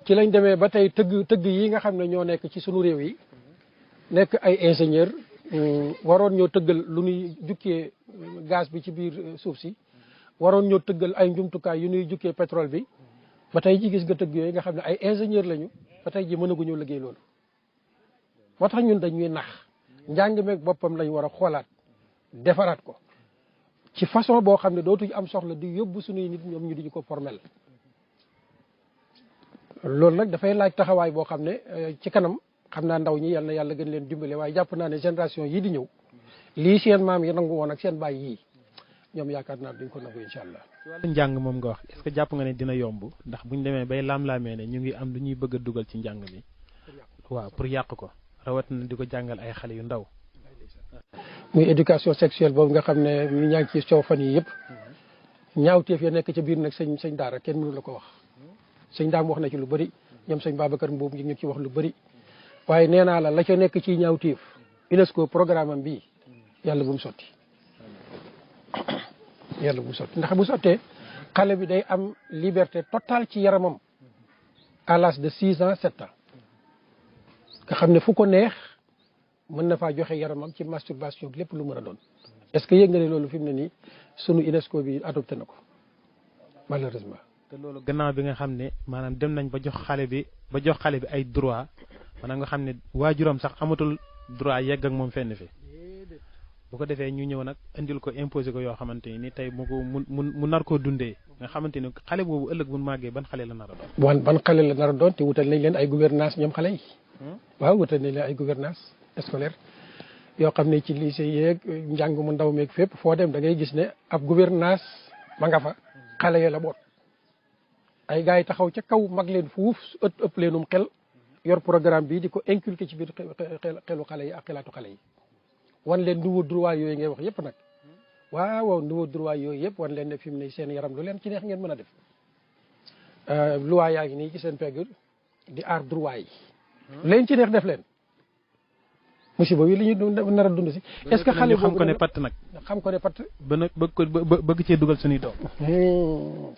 ci lañ demee ba tey tëgg yi nga xam ne ñoo nekk ci sunu réew yi nekk ay ingénieur waroon ñoo tëggal lu ñuy jukkee gaz bi ci biir suuf si waroon ñoo tëggal ay njumtukaay yu ñuy jukkee pétrole bi ba tey ji gis nga tëgg yooyu nga xam ne ay ingénieur lañu ba tey ji mënaguñoo liggéey loolu moo tax ñun dañuy nax njàng meeg boppam lañ war a xoolaat defaraat ko ci façon boo xam ne dootuñu am soxla di yóbbu suñuy nit ñoom ñu di ko formel loolu nag dafay laaj taxawaay boo xam ne ci kanam xam naa ndaw ñi yal na yàlla gën leen dimbale waaye jàpp naa ne génération yii di ñëw lii seen maam yi nangu woon ak seen baay yii ñoom yaakaar naa duñ ko nangu incha allah. ci wàllu njàng moom nga wax est-ce que jàpp nga ne dina yomb ndax buñ demee bay laam-laamee ne ñu ngi am lu ñuy bëgg a dugal ci njàng mi waaw pour yàq ko rawatina di ko jàngal ay xale yu ndaw. muy éducation sexuelle boobu nga xam ne ñu ñaa ngi ci coow fan yi yëpp ñaawteef ya nekk ca biir nag sëñ daara kenn mënu la ko wax sëñ daam wax na ci lu bëri ñoom sëñ Babacar Mbuub ñu ngi ci wax lu bëri waaye nee naa la ca nekk ci ñaawteef UNESCO programme am bii yàlla bu mu sotti yàlla bu mu sotti ndax bu sottee xale bi day am liberté totale ci yaramam à l'âge de 6 ans 7 ans nga xam ne fu ko neex mën na faa joxe yaramam ci masturbation lépp lu mën a doon est-ce que yëg nga ne loolu fi mu ne nii sunu UNESCO bi adopté na ko malheureusement. te loolu gannaaw bi nga xam ne maanaam dem nañ ba jox xale bi ay droit maanaam nga xam ne waajuram sax amatul droit yegg ak moom fenn fi bu ko defee ñu ñëw nag indil ko imposé ko yoo xamante ni tey mu nar koo dundee nga xamante ni xale boobu ëllëg bu màggee ban xale la nar a doon. ban xale la nar a doon te wutal nañ leen ay gouvernance ñoom xale yi. waaw wutal nañ leen ay gouvernance scolaire yoo xam ne ci lycée yeeg njàng mu ndaw meeg fépp foo dem da ngay gis ne ab gouvernance ma nga fa xale ya la boot. ay gars yi taxaw ca kaw mag leen fuuf ëpp leenum xel yor programme bi di ko inculquer ci biir xelu xale yi ak xelaatu xale yi. wan leen nouveau droit yooyu ngay wax yëpp nag waaw nouveau droit yooyu yëpp wan leen ne fi mu ne seen yaram lu leen ci neex ngeen mën a def loi yaa ngi nii ci seen pegg di aar droit yi leen ci neex def leen musiba yi li ñu nar a dund si est-ce que xale xam ko ne patt nag xam ko ne patt bëgg cee dugal suñuy doom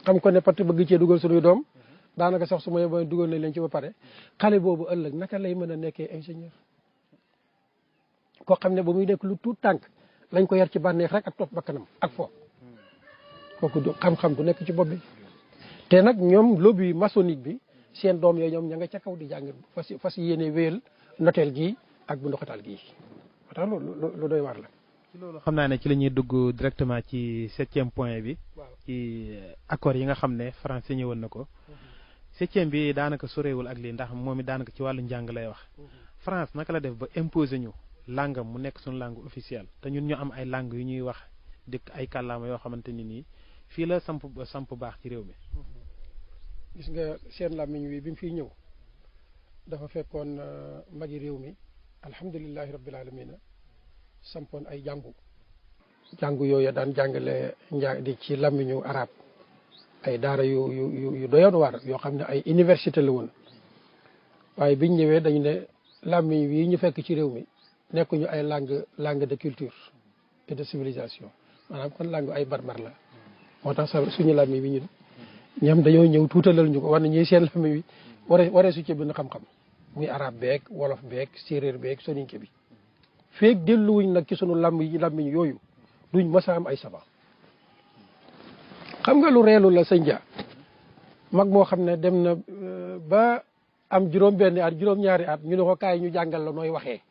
xam ko ne patt bëgg cee dugal suñuy doom daanaka sax su ma yeboo dugal nañ leen ci ba pare xale boobu ëllëg naka lay mën a nekkee ingénieur koo xam ne ba muy nekk lu tuut tànk lañ ko yar ci bànneex rek ak topp bakkanam ak fo kooku xam-xam du nekk ci bopp bi te nag ñoom lobby maçonnique bi seen doom yooyu ñoom ña nga ca kaw di jàng fas yéene wéyal noteel gii ak bu ndoxatal gii moo tax lu doy waar la. ci loolu xam naa ne ci la ñuy dugg directement ci 7e point bi. ci accord yi nga xam ne France signé woon na ko. 7e bi daanaka soreewul ak lii ndax moom it daanaka ci wàllu njàng lay wax. France naka la def ba imposer ñu. langam mu nekk suñu langue officielle te ñun ñu am ay langue yu ñuy wax dëkk ay kàllaama yoo xamante ni nii fii la samp baax ci réew mi. gis nga seen làmmiñ wi bi mu fiy ñëw dafa fekkoon magi réew mi alhamdulilahi rabbil alamina sampoon ay jàngu yooyu daan jàngale di ci làmmiñu arab ay daara yu doyoon waar yoo xam ne ay université la woon waaye biñ ñëwee dañu ne làmmiñ wi ñu fekk ci réew mi nekkuñu ay langue de culture et de civilisation maanaam kon langue ay barbar la moo tax suñu làmmiñ bi ñun ñoom dañoo ñëw tuutalal ñu ko war na ñuy seen làmmiñ wi waree su ci bind xam-xam muy arab beeg wolof beeg séeréer beeg soninke bi feeg delluwuñ nag ci sunu làmmiñ yooyu duñ mës a am ay saba xam nga lu reelu la sëñ Dia mag moo xam ne dem na ba am juróom-benni at juróom-ñaari at ñu ne ko kaay ñu jàngal la nooy waxee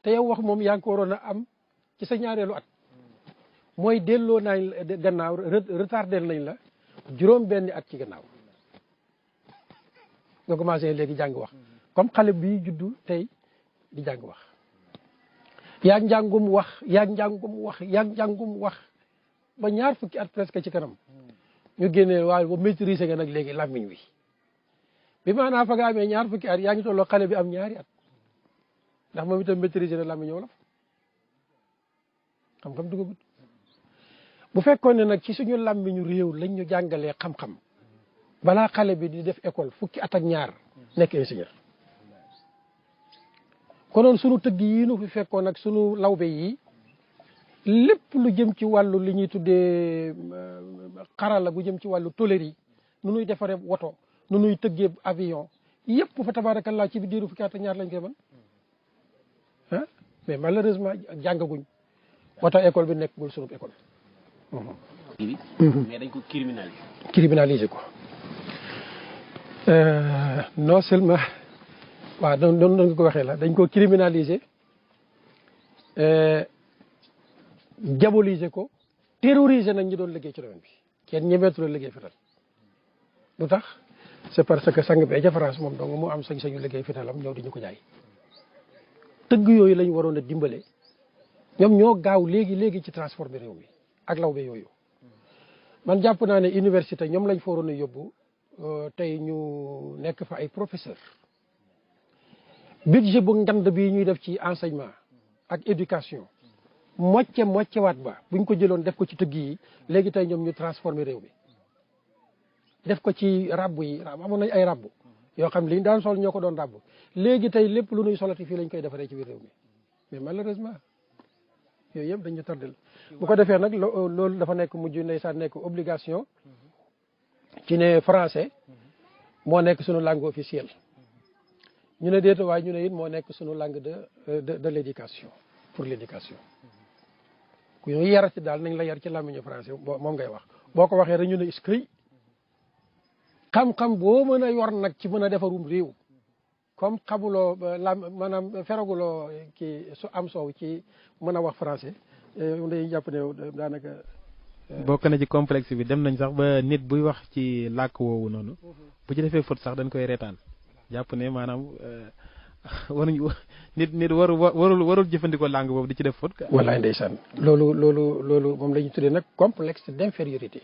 te yow wax moom yaa ngi ko waroon a am ci sa ñaareelu at mooy delloo nañ gannaaw retardé nañ la juróom-benni at ci gannaaw nga commencé léegi jàng wax comme xale bi juddu tey di jàng wax yaa njàngum wax ba ñaar fukki at presque ci kanam ñu génnee waaye ba maîtriser nga nag léegi làmmiñ wi bi maanaam fa nga amee ñaar fukki at yaa ngi tolloo xale bi am ñaari at ndax moom itam maîtriser na làmmiñ wolof xam-xam dugagut bu fekkoon ne nag ci suñu làmmiñu réew lañ ñu jàngalee xam-xam balaa xale bi di def école fukki at ak ñaar nekk ingénieur konoon sunu tëgg yi nu fi fekkoon ak sunu lawbe yi lépp lu jëm ci wàllu li ñuy tuddee xarala gu jëm ci wàllu tôlerie nu nuy defaree woto nu nuy tëggee avion yëpp fa tabarakallah ci bi diiru fukki at ak ñaar lañ koy mën ah mais malheureusement jàngaguñ moo tax école bi nekkul sunu école. mais dañ ko criminaliser ko non seulement waaw noonu nga ko waxee la dañ ko criminaliser diaboliser ko terroriser nag ñi doon liggéey ci domaine bi kenn ñemeetu la liggéey fital lu tax c'est parce que sang bee ca France moom donc mu am sañ-sañu liggéey fitalam ñëw di ñu ko jaay tëgg yooyu lañ waroon a dimbale ñoom ñoo gaaw léegi ci transformer réew mi ak lawbe yooyu man jàpp naa ne université ñoom lañ fa waroon a yóbbu tey ñu nekk fa ay professeur budget bu ngand bi ñuy def ci enseignement ak éducation moccewaat ba buñ ko jëloon def ko ci tëgg yi léegi tey ñoom ñu transformer réew mi def ko ci rabbu yi amoon nañ ay rabbu yoo xam ne li ñu daan sol ñoo ko doon rabbu léegi tey lépp lu nuy solati fii lañ koy defaree ci biir réew mi mais malheureusement yooyu yëpp dañu tardel bu ko defee nag loolu dafa nekk mujj ndeysaan nekk obligation ci ne français moo nekk sunu langue officielle ñu ne déeta waaye ñu ne it moo nekk sunu langue de l'éducation pour l'éducation ku ñu yar ci daal nañ la yar ci làmmiñu français moom ngay wax boo ko waxee rek ñu ne iskay xam-xam boo mën a yor nag ci mën a defarum réew comme xamuloo maanaam feraguloo kii su am soow ci mën a wax français day jàpp ne daanaka bokk na ci complexe bi dem nañ sax ba nit buy wax ci làkk woowu noonu bu ci defee faute sax dañ koy reetaan jàpp ne maanaam waruñu nit warul jëfandikoo langue boobu di ci def faute. wallaay ndeysaan loolu moom la ñu tuddee nag complexe d'infériorité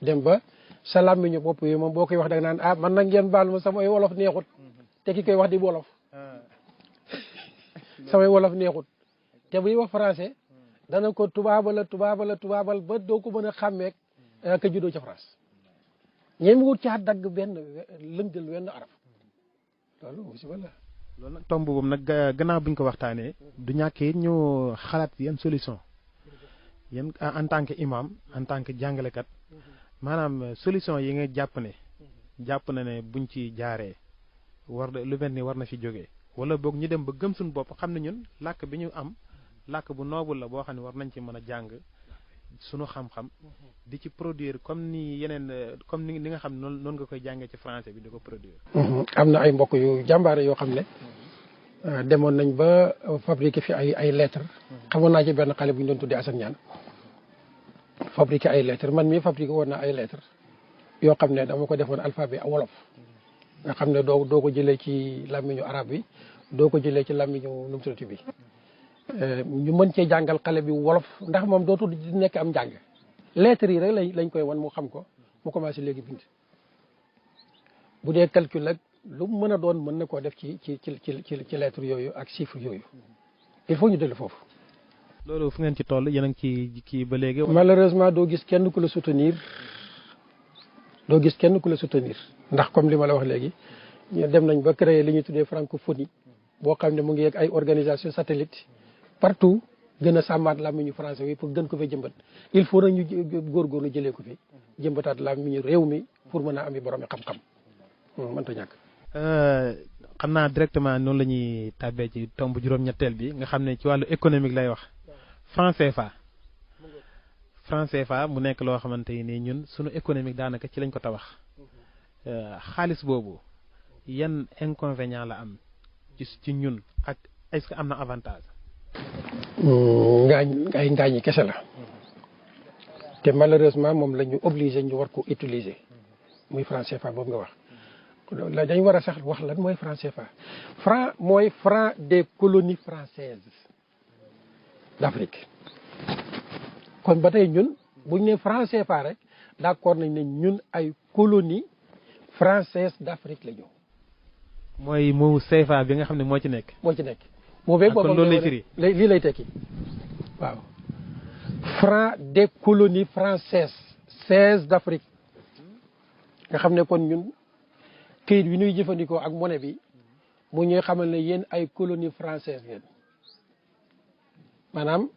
dem ba sa làmmiñu bopp yi moom boo koy wax da nga naan man nag ngeen baal ma samay wolof neexut te ki koy wax di wolof samay wolof neexut te buy wax français dana ko tubaabal ba doo ko mën a xàmmeeg ka juddoo ca France ñeem wut caa dagg benn lëngal wenn araf loolu musiba la. loolu nag tomb boobu nag gannaaw buñ ko waxtaanee du ñàkk it ñu xalaat yan solution yan en tant que imam en tant que jàngalekat maanaam solution yi nga jàpp na ne buñ ci jaaree lu mel ni war na fi jógee wala boog ñu dem ba gëm suñu bopp xam ne ñun làkk bi ñu am làkk bu noobul la boo xam ne war nañ ci mën a jàng sunu xam-xam di ci produire comme ni nga xam ne noonu nga koy jàngee ci français bi di ko produire. am na ay mbokk yu jàmbaare yoo xam ne demoon nañ ba fabriquer fi ay lettres. xamoon naa ci benn xale bu ñu doon tuddee Assane Niane fabriquer ay lettres man mii fabriquer woon naa ay lettres yoo xam ne dama ko defoon alphabet wolof nga xam ne doo ko jëlee ci làmmiñu arab bi doo ko jëlee ci làmmiñu numtuti bi ñu mën cee jàngal xale bi wolof ndax moom dootul di nekk am njàng lettres yi rek lañ koy wan mu xam ko mu commencé léegi bind bu dee calcul ak lu mu mën a doon mën na koo def ci lettres yooyu ak chiffres yooyu il faut ñu dellu foofu. loolu fu ngeen ci toll yéen a ngi ci kii ba léegi. malheureusement doo gis kenn ku la soutenir ndax comme li ma la wax léegi ñu dem nañ ba créer li ñuy tuddee francophonie boo xam ne mu ngi yegg ay organisation satellite partout gën a sàmmaat làmmiñu français bi pour gën ko fa jëmbat il faut nag ñu góorgóorlu jëlee ko fi jëmbataat làmmiñu réew mi pour mën a ami borom xam-xam mënta ñàkk. xam naa directement noonu la ñuy tàbbee ci tomb juróom-ñetteel bi nga xam ne ci wàllu économique lay wax franc CFA mu nekk loo xamante ni ñun sunu économique daanaka ci lañ ko tabax xaalis boobu yan inconvénient la am ci ñun ak est-ce que am na avantage. ngaañi kese la te malheureusement moom la ñu obligé ñu war ko utiliser muy franc CFA boobu nga wax dañ war a sax wax lan mooy franc CFA franc mooy franc des colonies françaises d'Afrique kon ba tey ñun buñ ne franc CFA rek d'accord nañ ne ñun ay colonies françaises d'Afrique la ñu. mooy mu CFA bi nga xam ne moo ci nekk. boobee kon loolu lay firi lii lay tekki waaw franc des colonies françaises d'Afrique nga xam ne kon ñun këyit bi ñuy jëfandikoo ak monnaie bi mu ñuy xamal ne yéen ay colonies françaises ngeen maanaam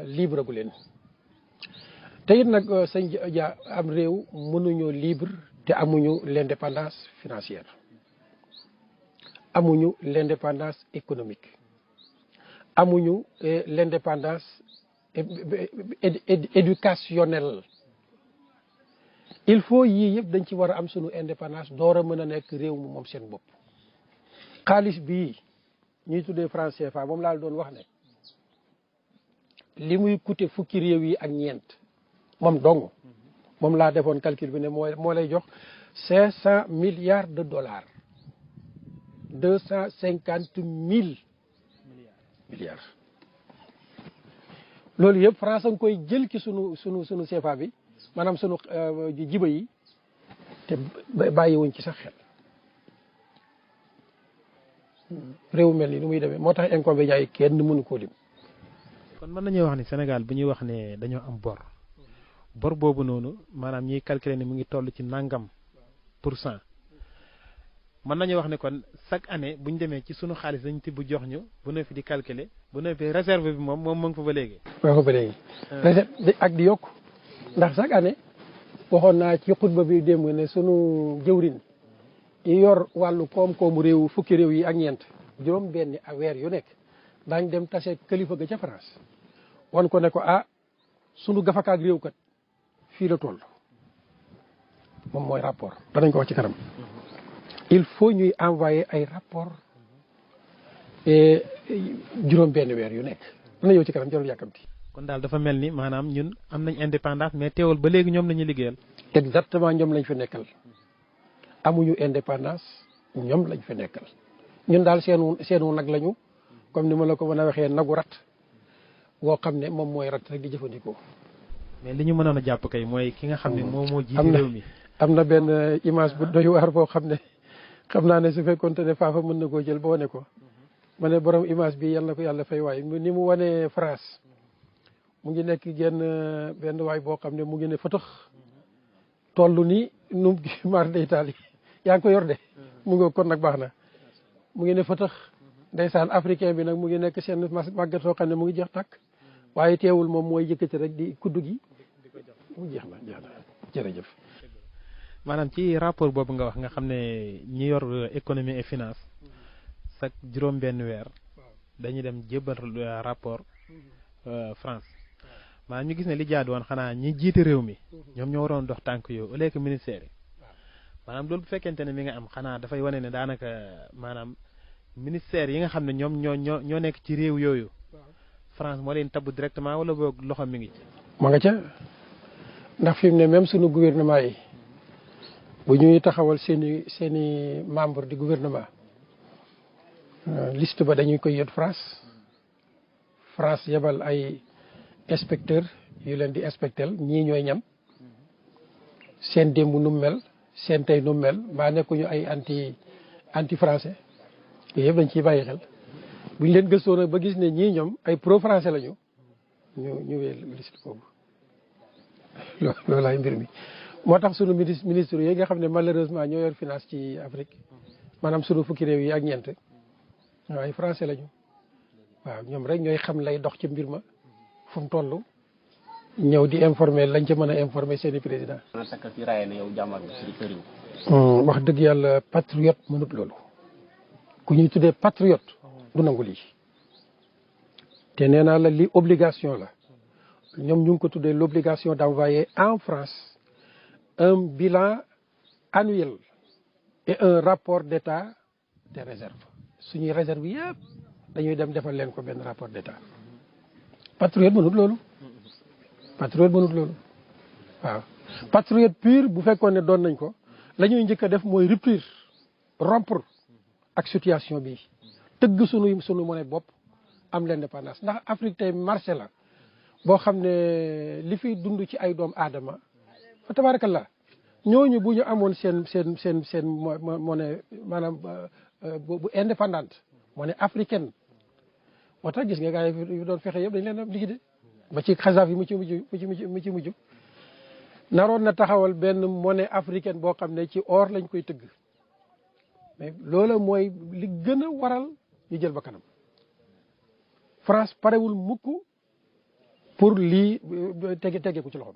libre gu leen te it nag sëñ Dia am réew mënuñoo libre te amuñu l'indépendance financière amuñu l'indépendance économique amuñu l'indépendance éducationnelle il faut yii yëpp dañ ci war a am sunu indépendance door a mën a nekk réew mi moom seen bopp xaalis bii ñuy tuddee franc CFA moom laa doon wax ne li muy coûter fukki réew yi ak ñeent moom dong moom laa defoon calcul bi ne moo lay jox 500 milliards de dollars 250 000 milliards loolu yëpp France a ngi koy jël ci sunu CFA bi maanaam sunu jiba yi te bàyyiwuñ ci sax xel réew mel ni nu muy demee moo tax inconvénients yi kenn mënu koo lim. kon mën nañuy wax ni Sénégal bu ñuy wax ne dañoo am bor bor boobu noonu maanaam ñiy calculer ni mu ngi toll ci nangam %. mën nañu wax ne kon chaque année bu ñu demee ci sunu xaalis dañu tibb jox ñu bu ne fi di calculer bu ne fi réserve bi moom mu ngi fa ba léegi. moo ko ba léegi. réserve ak di yokk ndax chaque année waxoon naa ci xutba bi démb ne sunu jëwrin yi yor wàllu koom-koomu réew fukki réew yi ak ñeent juróom benni weer yu nekk daañ dem tase kilifa ga ca France wan ko ne ko sunu gafakaak réew kat fii la toll moom mooy rapport danañ ko wax ci kanam. il faut ñuy envoyer ay rapport juróom benn weer yu nekk dana ñëw ci kanam jarul yàkkamti. kon daal dafa mel ni maanaam ñun am nañ indépendance mais teewul ba léegi ñoom la ñuy liggéeyal. exactement ñoom lañ fi nekkal amuñu indépendance ñoom lañ fi nekkal ñun daal seenu nag lañu comme ni ma la ko mën a waxee nagu rat woo xam ne moom mooy rat rek di jëfandikoo. mais li ñu mënoon a jàpp kay mooy ki nga xam ne moom moo jiite réew mi. am na benn image bu doy waar boo xam ne xam naa ne su fekkoon te ne faafa mën na koo jël ba wane ko ma ne borom image bi yal na ko yàlla fay waay ni mu wane France mu ngi nekk benn waay boo xam ne mu ngi ne fëtëx toll ni nu mar de Italie yaa ngi ko yor de mu ngi kon nag baax na mu ngi ne fëtëx ndeysaan africain bi nag mu ngi nekk seen màggat soo xam ne mu ngi jeex tàkk waaye teewul moom mooy yëkkati rek di kuddu gi mu jeex na jërëjëf. maanaam ci rapport boobu nga wax nga xam ne ñi yor économie et finance chaque juróom benn weer dañuy dem jébbal rapport France maanaam ñu gis ne li jaadu woon xanaa ñi jiite réew mi ñoom ñoo waroon dox tànk yooyu au lieu que ministère yi maanaam loolu bu fekkente ne mi nga am xanaa dafay wane ne daanaka maanaam ministère yi nga xam ne ñoom ñoo nekk ci réew yooyu France moo leen tabb directement wala boog loxo mi ngi ci. ma nga ca ndax fi mu ne même sunu gouvernement yi. bu ñuy taxawal seeni membre du gouvernement liste ba dañuy koy yot France yebal ay inspecteur yu leen di inspectel ñii ñooy ñam seen démb nu mel seen tey nu mel mbaa nekkuñu ay anti français yooyu yëpp dañ ciy bàyyi xel bu ñu leen gëstoo nag ba gis ne ñii ñoom ay pro français lañu ñu wéel liste boobu loolu laay mbir mi. moo tax sunu ministre yi nga xam ne malheureusement ñoo yor finance ci Afrique maanaam sunu fukki réew yi ak ñeent ay français lañu waaw ñoom rek ñooy xam lay dox ci mbir ma fu mu toll ñëw di informer lañ ca mën a informer seen i président. wax dëgg yàlla patriote mënut loolu ku ñuy tuddee patriote du nangu lii te nee naa la li obligation la ñoom ñu ngi ko tuddee l'obligation d'envoyer en France un bilan annuel et un rapport d'état des réserves suñuy réserve yëpp dañuy dem defal leen ko benn rapport d'état patriote mënut loolu waaw patriote pur bu fekkoon ne doon nañ ko la ñuy njëkk a def mooy rupture rompre ak situation bi tëgg sunu monnaie bopp am l'indépendance ndax Afrique tey marché la boo xam ne li fiy dund ci ay doom aadama fa tabarakallah ñooñu bu ñu amoon seen monnaie maanaam bu indépendante monnaie africaine moo tax gis nga gars yi doon fexe yëpp dañ leen a liquidé ba ci xasaaf yi mu ci mujj naroon na taxawal benn monnaie africaine boo xam ne ci or lañ koy tëgg mais loola mooy li gën a waral ñu jël ba kanam France parewul mukk pour lii tege ko ci loxoom.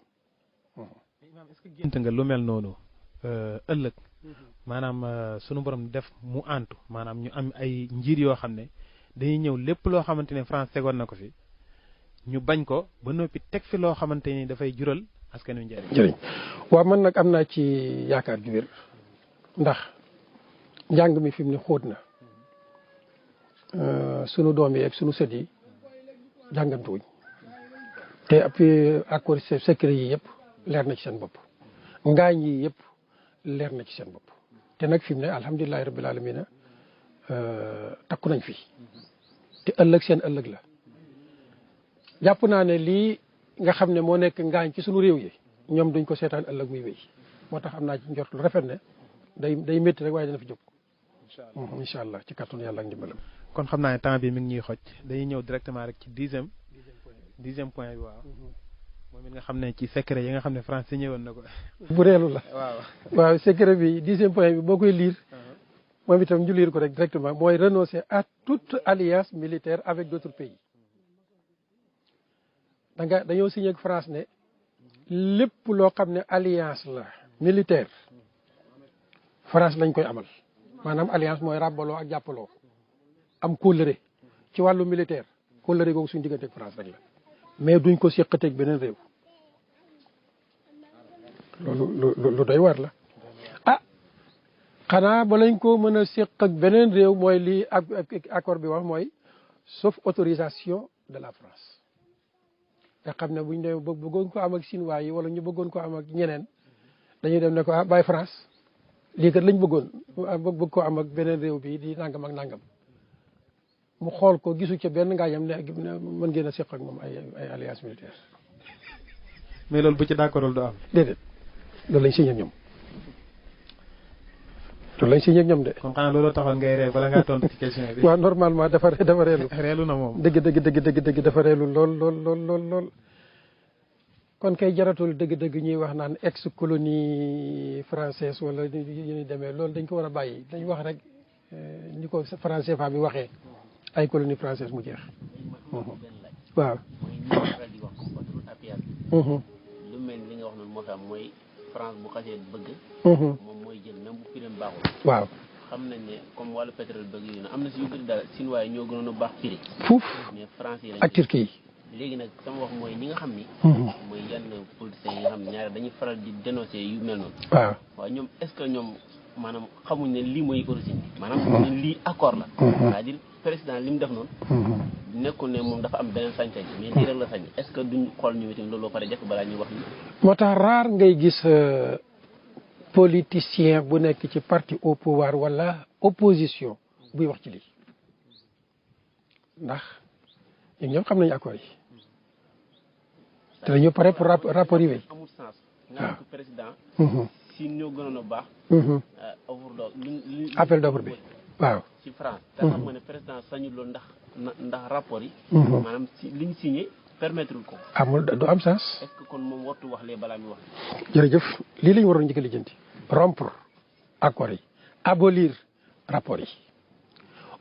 Imaam est-ce que gént nga lu mel noonu ëllëg maanaam sunu borom def mu antu maanaam ñu am ay njiit yoo xam ne dañuy ñëw lépp loo xamante ne France tegoon na ko fi ñu bañ ko ba noppi teg fi loo xamante ni dafay jural askan wi njëriñ. waaw man nag am naa ci yaakaar ju wér ndax njàng mi fi mu ne xóot na sunu doom yi ak sunu sët yi jàngantuwuñ te après accord secret yi yëpp leer na ci seen bopp ngaañ yi yëpp leer na ci seen bopp te nag fi mu ne alhamdulilahi rabbil alamina takku nañ fi te ëllëg seen ëllëg la jàpp naa ne lii nga xam ne moo nekk ngaañ ci sunu réew yi ñoom duñ ko seetaan ëllëg muy wéy moo tax am naa ci njort lu rafet ne day métti rek waaye dana fi jóg incha allah ci kàttanu yàlla ak ndimbalam. kon xam naa ne temps bi mi ngi ñuy xoj dañuy ñëw directement rek ci dixième point bi waaw moom it nga xam ne ci secret yi nga xam ne France signé woon na ko. bu reelu la. waaw waaw secret bi 10e point bi boo koy lire. moom itam ñu lire ko rek directement mooy renoncer à toute alliance militaire avec d'autres pays. dañoo signé ak France ne lépp loo xam ne alliance la militaire France lañ koy amal maanaam alliance mooy ràbbaloo ak jàppaloo am kóllëre ci wàllu militaire kóllëre googu suñu diggante ak France rek la mais duñ ko séqateeg beneen réew loolu lu doy war la ah xanaa ba lañ ko mën a séq ak beneen réew mooy lii ak accord bi wax mooy sauf autorisation de la France nga xam ne buñ demee bëggoon ko am ak Chinois yi wala ñu bëggoon ko am ak ñeneen dañuy dem ne ko bàyyi France lii kat lañ bëgg ko am ak beneen réew bi di nangam ak nangam mu xool ko gisu ca benn ngaayam ne mën ngeen a seq ak moom ay alliance militaire. mais loolu bu ci d'accordul du am. déedéet loolu lañ signé ak ñoom de. kon xanaa looloo taxoon ngay ree bala ngaa tontu ci question bi. waaw normalement dafa reelu. reelu na moom. dëgg dafa reelu lool. kon kay jaratul dëgg ñuy wax naan ex colonie française wala yu ñuy demee loolu dañ ko war a bàyyi dañ wax rek ni ko français fa bi waxee ay colonie française mu jeex. waaw. lu mel ni li nga wax noonu moo tax mooy France bu xasee bëgg. moom mooy jël même bu prix baaxul. waaw. xam nañ ne comme wàllu pétrole bëgg yu ne am na si yu bëri daal Chinois yi ñoo gënoon a baax prix. fuuf mais France yi ak Turquie yi. léegi nag sama wax mooy ñi nga xam ni. mooy yenn politiciens yi nga xam ne ñaare dañuy faral di dénoncer yu mel noonu. waaw ñoom est-ce que ñoom maanaam xamuñ ne lii mooy origine bi. maanaam xamuñ ne lii accord la. c'est-à-dire président li mu def noonu. nekkul ne moom dafa am beneen sañ-sañ mais lii rek la sañ est-ce que duñ xool ñu itam loolu ba pare def balaa ñuy wax ni. moo tax rare ngay gis politicien bu nekk ci parti au pouvoir wala opposition buy wax ci lii ndax ñun ñëpp xam nañu accord yi. te dañoo pare pour rapport yi. amul sens. nga nekk président. si ñoo gënoon a baax. appel d'offre bi waaw. ci France. te xam nga ne président sañul loolu ndax rapport yi. maanaam si liñ signé permettre ko. amul du am sens. est-ce que kon moom wartu wax lee balaa muy wax. jërëjëf lii la ñu waroon njëkk a lijjanti. rompre accord yi abolir rapport yi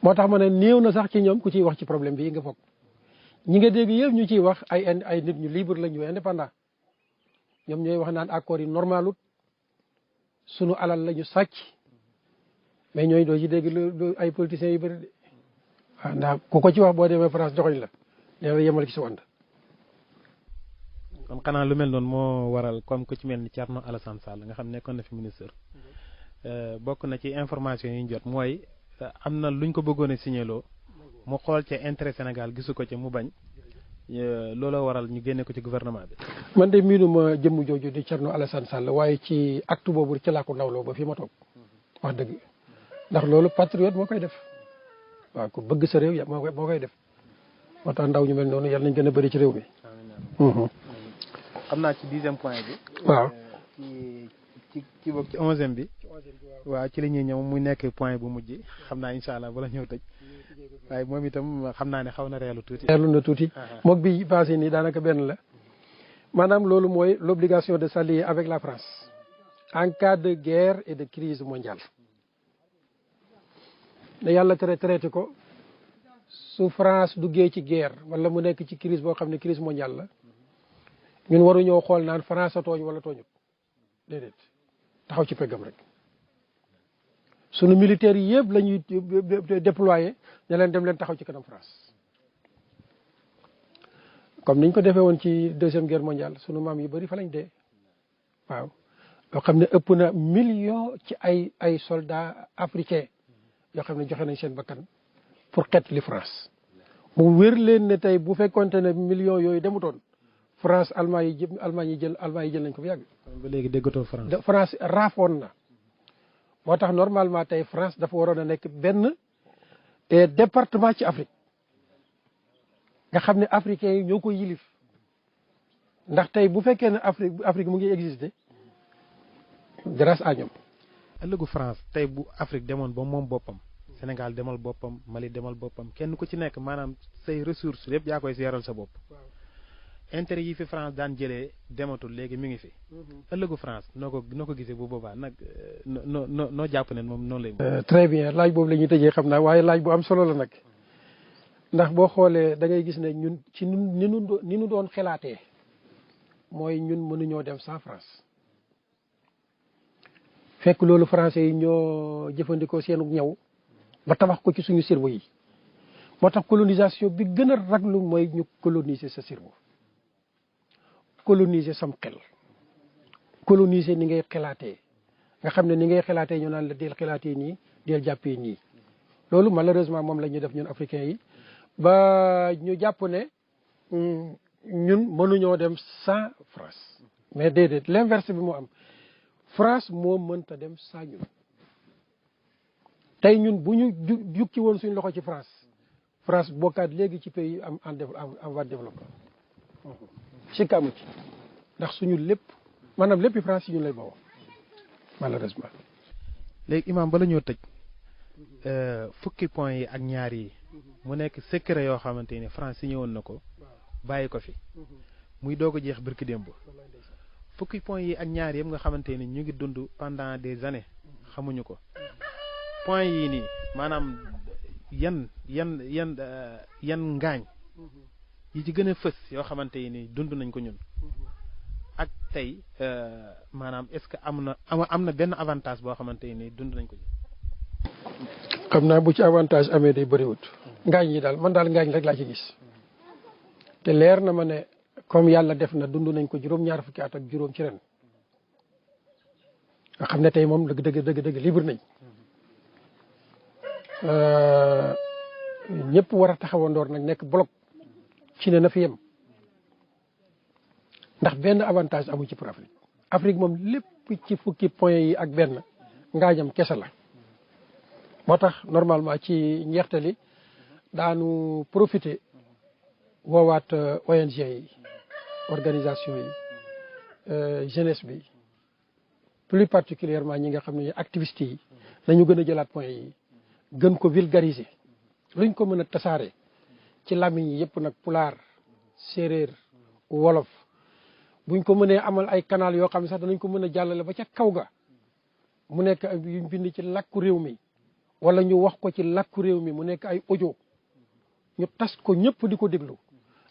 moo tax ma ne néew na sax ci ñoom ku ciy wax ci problème bii nga foog. ñi nga dégg yëpp ñu ciy wax ay nit ñu libre la ñu indépendant ñoom ñooy wax naan accords yi normalut sunu alal la ñu sàcc mais ñooy doo ci dégg ay politiciens yu bëri de waaw ndax ku ko ci wax boo demee France joxoñ la nee yemal ci sa wànd. kon xanaa lu mel noonu moo waral comme ku ci mel ni Thierno Alassane Sall nga xam nekkoon na fi ministre bokk na ci information yi ñu jot mooy am na luñ ko bëggoon a signéloo mu xool ca intérêt Sénégal gisu ko ca mu bañ looloo waral ñu génne ko ci gouvernement bi. man de miinuma jëmm jooju di Thierno Alassane Sall waaye ci acte boobu ci laa ko nawloo ba fii ma toog wax dëgg ndax loolu patriote moo koy def waaw ku bëgg sa réew moo koy def moo tax ndaw ñu mel noonu yàlla nañ gën a bëri ci réew mi. xam naa ci 10e point bi. waaw ci boobu ci 11e bi. waaw ci la ñuy ñëw muy nekk point bu mujj xam naa incha allah bala ñëw tëj. waaye moom itam xam naa ne xaw na reelu tuuti. reelu na tuuti moog bi passé nii daanaka benn la maanaam loolu mooy l'obligation de s'allier avec la France en cas de guerre et de crise mondiale. ne yàlla traité ko su France duggee ci guerre wala mu nekk ci crise boo xam ne crise mondiale la ñun waruñoo xool naan France a tooñ wala tooñut déedéet taxaw ci peggam rek. sunu militaires yi yëpp la ñuy déployer ne leen dem leen taxaw ci kanam France comme niñ ko defee woon ci 2e guerre mondiale sunu maam yu bëri fa lañ dee waaw yoo xam ne ëpp na million ci ay soldats africains yoo xam ne joxe nañ seen bakkan pour xeet li France mu wér leen ne tey bu fekkonte ne millions yooyu demutoon France Allemagne yi jël nañ ko bu yàgg. ba léegi déggatoo France. France raafoon na. moo tax normalement tey France dafa waroon a nekk benn département ci Afrique nga xam ne africains yi ñoo ko yilif ndax tey bu fekkee ne Afrique mu ngi exister grâce à ñoom. ëllëgu France tey bu Afrique demoon ba moom boppam Sénégal demal boppam Mali demal boppam kenn ku ci nekk maanaam say ressources yëpp yaa koy seeral sa bopp. intérêt yi fi France daan jëlee dematul léegi mi ngi fi. ëllëgu France noo ko gisee bu boobaa nag noo jàpp ne moom noonu lay. très bien laaj boobu la ñuy tëjee xam naa waaye laaj bu am solo la nag ndax boo xoolee da ngay gis ne ñun ci ni nu doon xalaatee mooy ñun mënuñoo dem sans France. fekk loolu français yi ñoo jëfandikoo seenu ñaw ba tabax ko ci suñu cerveau yi moo tax colonisation bi gën a raglu mooy ñu coloniser sa cerveau coloniser sam xel coloniser ni ngay xalaatee nga xam ne ni ngay xalaatee ñu naan la del xalaatee nii del jàppee nii loolu malheureusement moom la ñu def ñun africains yi ba ñu jàpp ne ñun mënuñoo dem sans France mais déedéet l'inverse bi moo am France moo mënta dem saa ñun tey ñun bu ñu jukki woon suñ loxo ci France bokkaat léegi ci pays am en voie de développement si kaamu ci ndax suñu lépp maanaam léppi France yi ñun lay bawoo malheureusement. léegi imam bala ñoo tëj fukki point yi ak ñaar yi mu nekk secret yoo xamante ni France si ñëwoon na ko bàyyi ko fi muy doog a jeex barki démb. fukki point yi ak ñaar yëpp nga xamante ni ñu ngi dund pendant des années xamuñu ko point yii nii maanaam yan ngaañ yi ci gën a fës yoo xamante ni dund nañ ko ñun ak tey maanaam est-ce que am na benn avantage boo xamante ni dund nañ ko ñun. xam naa bu ci avantage amee day bëriwut ngaañ yi daal man daal ngaañ rek laa ci gis te leer na ma ne comme yàlla def na dund nañ ko juróom-ñaar fukki at ak juróom ci ren nga xam ne tey moom dëgg libre nañ ñëpp war a taxawandoor nag nekk bloc ci ne na fi yem ndax benn avantage amu ci pour Afrique moom lépp ci fukki point yi ak benn ngaañam kese la moo tax normalement ci njeextali daanu profiter woowaat ONG yi organisation yi jeunesse bi plus particulièrement ñi nga xam ne activistes yi nañu gën a jëlaat point yi gën ko vulgariser luñ ko mën a tasaare ci làmmiñ yi yëpp nag pulaar séeréer wolof buñ ko mënee amal ay canal yoo xam ne sax danañ ko mën a jàllale ba ca kaw ga mu nekk yuñ bind ci làkku réew mi wala ñu wax ko ci làkku réew mi mu nekk ay audio ñu tas ko ñëpp di ko déglu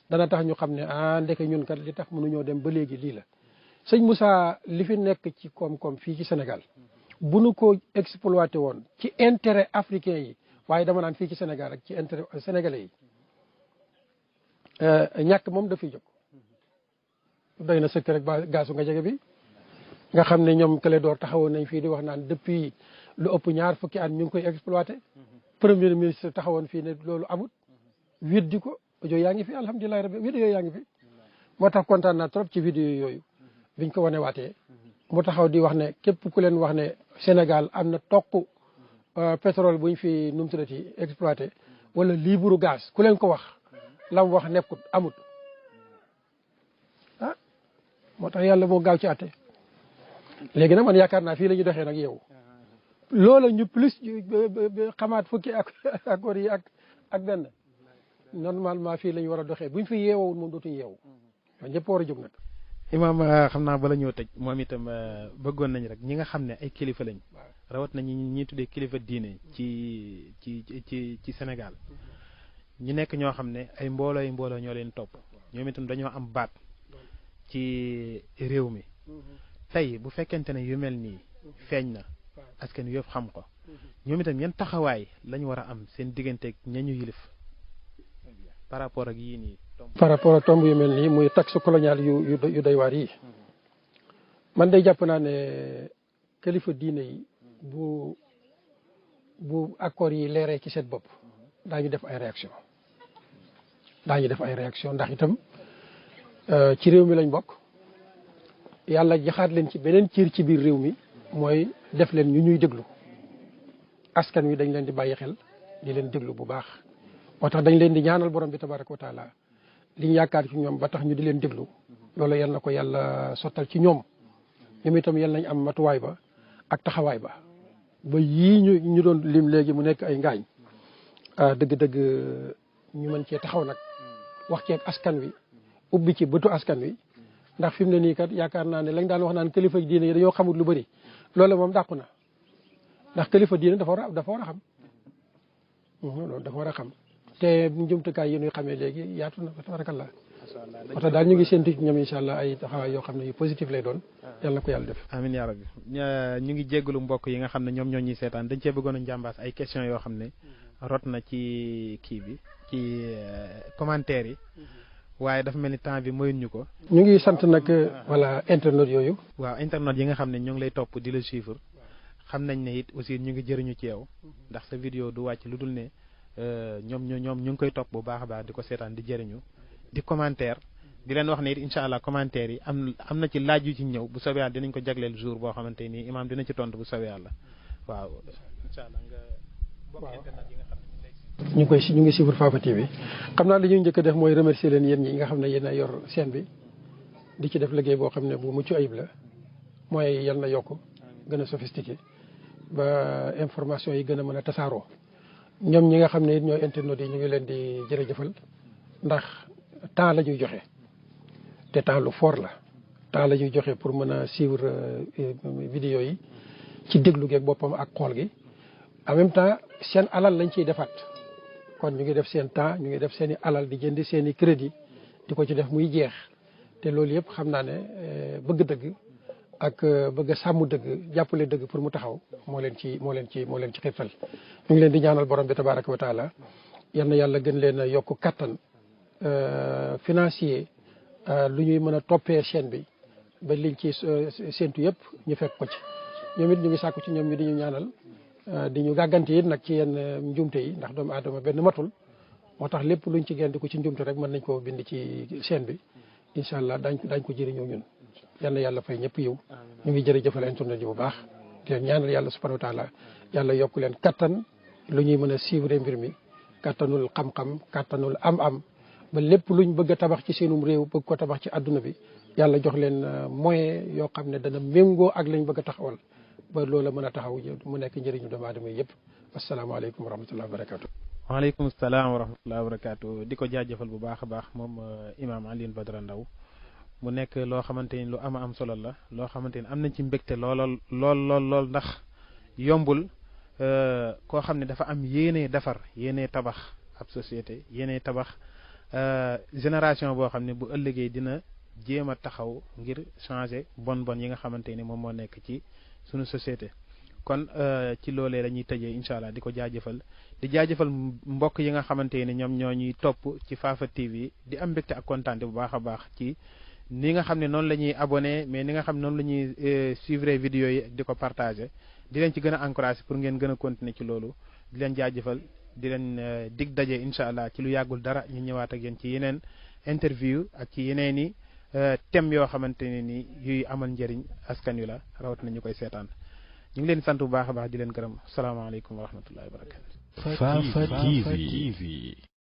dana tax ñu xam ne ndeke ñun kat li tax mënuñoo dem ba léegi lii la sëñ Moussa li fi nekk ci koom-koom fii ci Sénégal bu nu ko exploité woon ci intérêt africain yi waaye dama naan fii ci Sénégal rek ci intérêt sénégalais yi ñàkk moom dafay jóg doy na sëkk rek ba gaasu nga jege bi nga xam ne ñoom kële door taxawoon nañ fii di wax naan depuis lu ëpp ñaar fukki at ñu ngi koy exploité premier ministre taxawoon fii ne loolu amut weddi ko audio yaa ngi fi alhamdulilah rabbi vidéo yaa ngi fi moo tax kontaan naa trop ci vidéo yooyu biñ ko wane waatee mu taxaw di wax ne képp ku leen wax ne Sénégal am na toq pétrole buñ fi nu mu tuddati exploité wala libre gaz ku leen ko wax lam wax nekkut amut moo tax yàlla moo gaaw ci àtte léegi nag man yaakaar naa fii la ñu doxee nag yow loola ñu plus xamaat fukki accords yi ak benn normalement fii la ñu war a doxee buñ fi yeewowul moom dootuñu yeewu ñëpp war a jóg nag. Imaam xam naa bala ñoo tëj moom itam bëggoon nañ rek ñi nga xam ne ay kilifa lañ rawat nañu ñi tuddee kilifa diine ci Sénégal ñu nekk ñoo xam ne ay mbooloo ñoo leen topp ñoom itam dañoo am baat ci réew mi tey bu fekkente ne yu mel nii feeñ na askan wi yëpp xam ko ñoom itam yan taxawaay lañ war a am seen digganteeg ñañu yilif par rapport ak yii nii. par rapport ak tomb yu mel nii muy taxe coloniale yu doy waar yi man day jàpp naa ne kilifa diine yi bu accords yi leeree ci seen bopp daañu def ay réaction ndax itam ci réew mi lañ bokk yàlla jaxaat leen ci beneen cër ci biir réew mi mooy def leen ñu ñuy déglu askan wi dañ leen di bàyyi xel di leen déglu bu baax moo tax dañ leen di ñaanal borom bi tabaraka wa taala li ñu yaakaar ci ñoom ba tax ñu di leen déglu loolu yal na ko yàlla sottal ci ñoom itam yal nañ am matuwaay ba ak taxawaay ba yii ñu doon lim léegi mu nekk ay ngaañ dëgg-dëgg ñu mën cee taxaw nag wax ci ak askan wi ubbi ci bëtu askan wi ndax fi mu ne nii kat yaakaar naa ne lañ daan wax naan kilifa diine yi dañoo xamul lu bëri loolu moom dàqu na ndax kilifa diine dafa war a xam loolu dafa war a xam te njumtukaay yi ñuy xamee léegi yaatu na tabarakallah oto daal ñu ngi séntu ci ñoom incha allah ay taxawaay yoo xam ne yu positif lay doon yàlla na ko yàlla def amiin yaa rabbi ñu ngi jéggalu mbokk yi nga xam ne ñoom ñoo ñuy seetaan dañ cee bëggoon a njàmbaas ay questions yoo xam ne rot na ci kii bi ci commentaire yi waaye dafa mel ni temps bi mayuñ ñu ko. ñu ngi sant nag voilà internet yooyu. waaw internet yi nga xam ne ñoo ngi lay topp di la suivre xam nañ ne it aussi ñu ngi jëriñu ci yow ndax sa vidéo du wàcc lu dul ne ñoom ñu ngi koy topp bu baax a baax di ko seetaan di jëriñu di commentaire di leen wax ne it incha allah commentaire yi am na ci laaj yu ci ñëw bu soobee yàlla dinañ ko jagleel jour boo xamante ni imaam dina ci tontu bu soobee yàlla waaw incha allah nga bokk internet yi nga xam ne ñu ngi suivre Fafa TV xam naa li ñuy njëkk a def mooy remercier leen yéen ñi nga xam ne yéen a yor chaîne bi di ci def liggéey boo xam ne bu mucc ayib la mooy yal na yokk gën a sophistiqué ba information yi gën a mën a tasaaroo ñoom ñi nga xam ne it ñooy internet yi ñu ngi leen di jërëjëfal ndax temps la ñuy joxe te temps lu fort la temps la ñuy joxe pour mën a suivre vidéo yi ci déglu geeg boppam ak xool gi en même temps seen alal lañ ciy defaat kon ñu ngi def seen temps ñu ngi def seen i alal di jënd seen i crédit di ko ci def muy jeex te loolu yëpp xam naa ne bëgg dëgg ak bëgg a sàmm dëgg jàppale dëgg pour mu taxaw moo leen ci xirtal ñu ngi leen di ñaanal borom bi tabaraka wa taala yal na yàlla gën leen a yokk kattan financier lu ñuy mën a toppee chaîne bi ba liñ ci séentu yëpp ñu fekk ko ci ñoom it ñu ngi sàkku ci ñoom ñu di ñu ñaanal di ñu gàggante it nag ci yenn njumte yi ndax doomu aadama benn matul moo tax lépp luñ ci génn di ko ci njumte rek mën nañ koo bind ci chaîne bi incha allah daañ ko jëriñoo ñun yal na yàlla fay ñëpp yiw ñu ngi jërëjëfal internet yi bu baax di leen ñaanal yàlla subhanahu wa taala yàlla yokku leen kattan lu ñuy mën a suivre mbir mi kattanul xam-xam kattanul am-am ba lépp luñ bëgg a tabax ci seenum réew bëgg ko tabax ci àdduna bi yàlla jox leen moyen yoo xam ne dana méngoo ak lañ bëgg a taxawal ba loola mën a taxaw mu nekk njëriñu doomu aadama yi yëpp asalaamaaleykum wa rahmatullahi wa barakatu waaleykum salaam wa rahmatullahi wa barakatu di ko jaajëfal bu baax a baax moom imaam Alioune Badara Ndao mu nekk loo xamante ni lu am solo la loo xamante ni am nañ ci mbégte lool ndax yombul koo xam ne dafa am yéene defar yéene tabax ab société yéene tabax génération boo xam ne bu ëllëgee dina jéem a taxaw ngir changer bon yi nga xamante ni moom moo nekk ci suñu société kon ci loolee la ñuy tëjee incha allah di ko jaajëfal di jaajëfal mbokk yi nga xamante ni ñoom ñoo ñuy topp ci Fafa TV di am mbégte ak kontaante bu baax a baax ci ni nga xam ne noonu la ñuy abonné mais ni nga xam ne noonu la ñuy suivre vidéo yi di ko partager di leen ci gën a encouragé pour ngeen gën a continuer ci loolu di leen jaajëfal di leen dig daje incha allah ci lu yàggul dara ñu ñëwaat ak yéen ci yeneen interview ak ci yeneen i thèmes yoo xamante ne ni yuy amal njëriñ askan wi la rawat na ñu koy seetaan ñu ngi leen sant bu baax a baax di leen gërëm salaamaaleykum wa rahmatullahi wa barakatu. Fafa TV.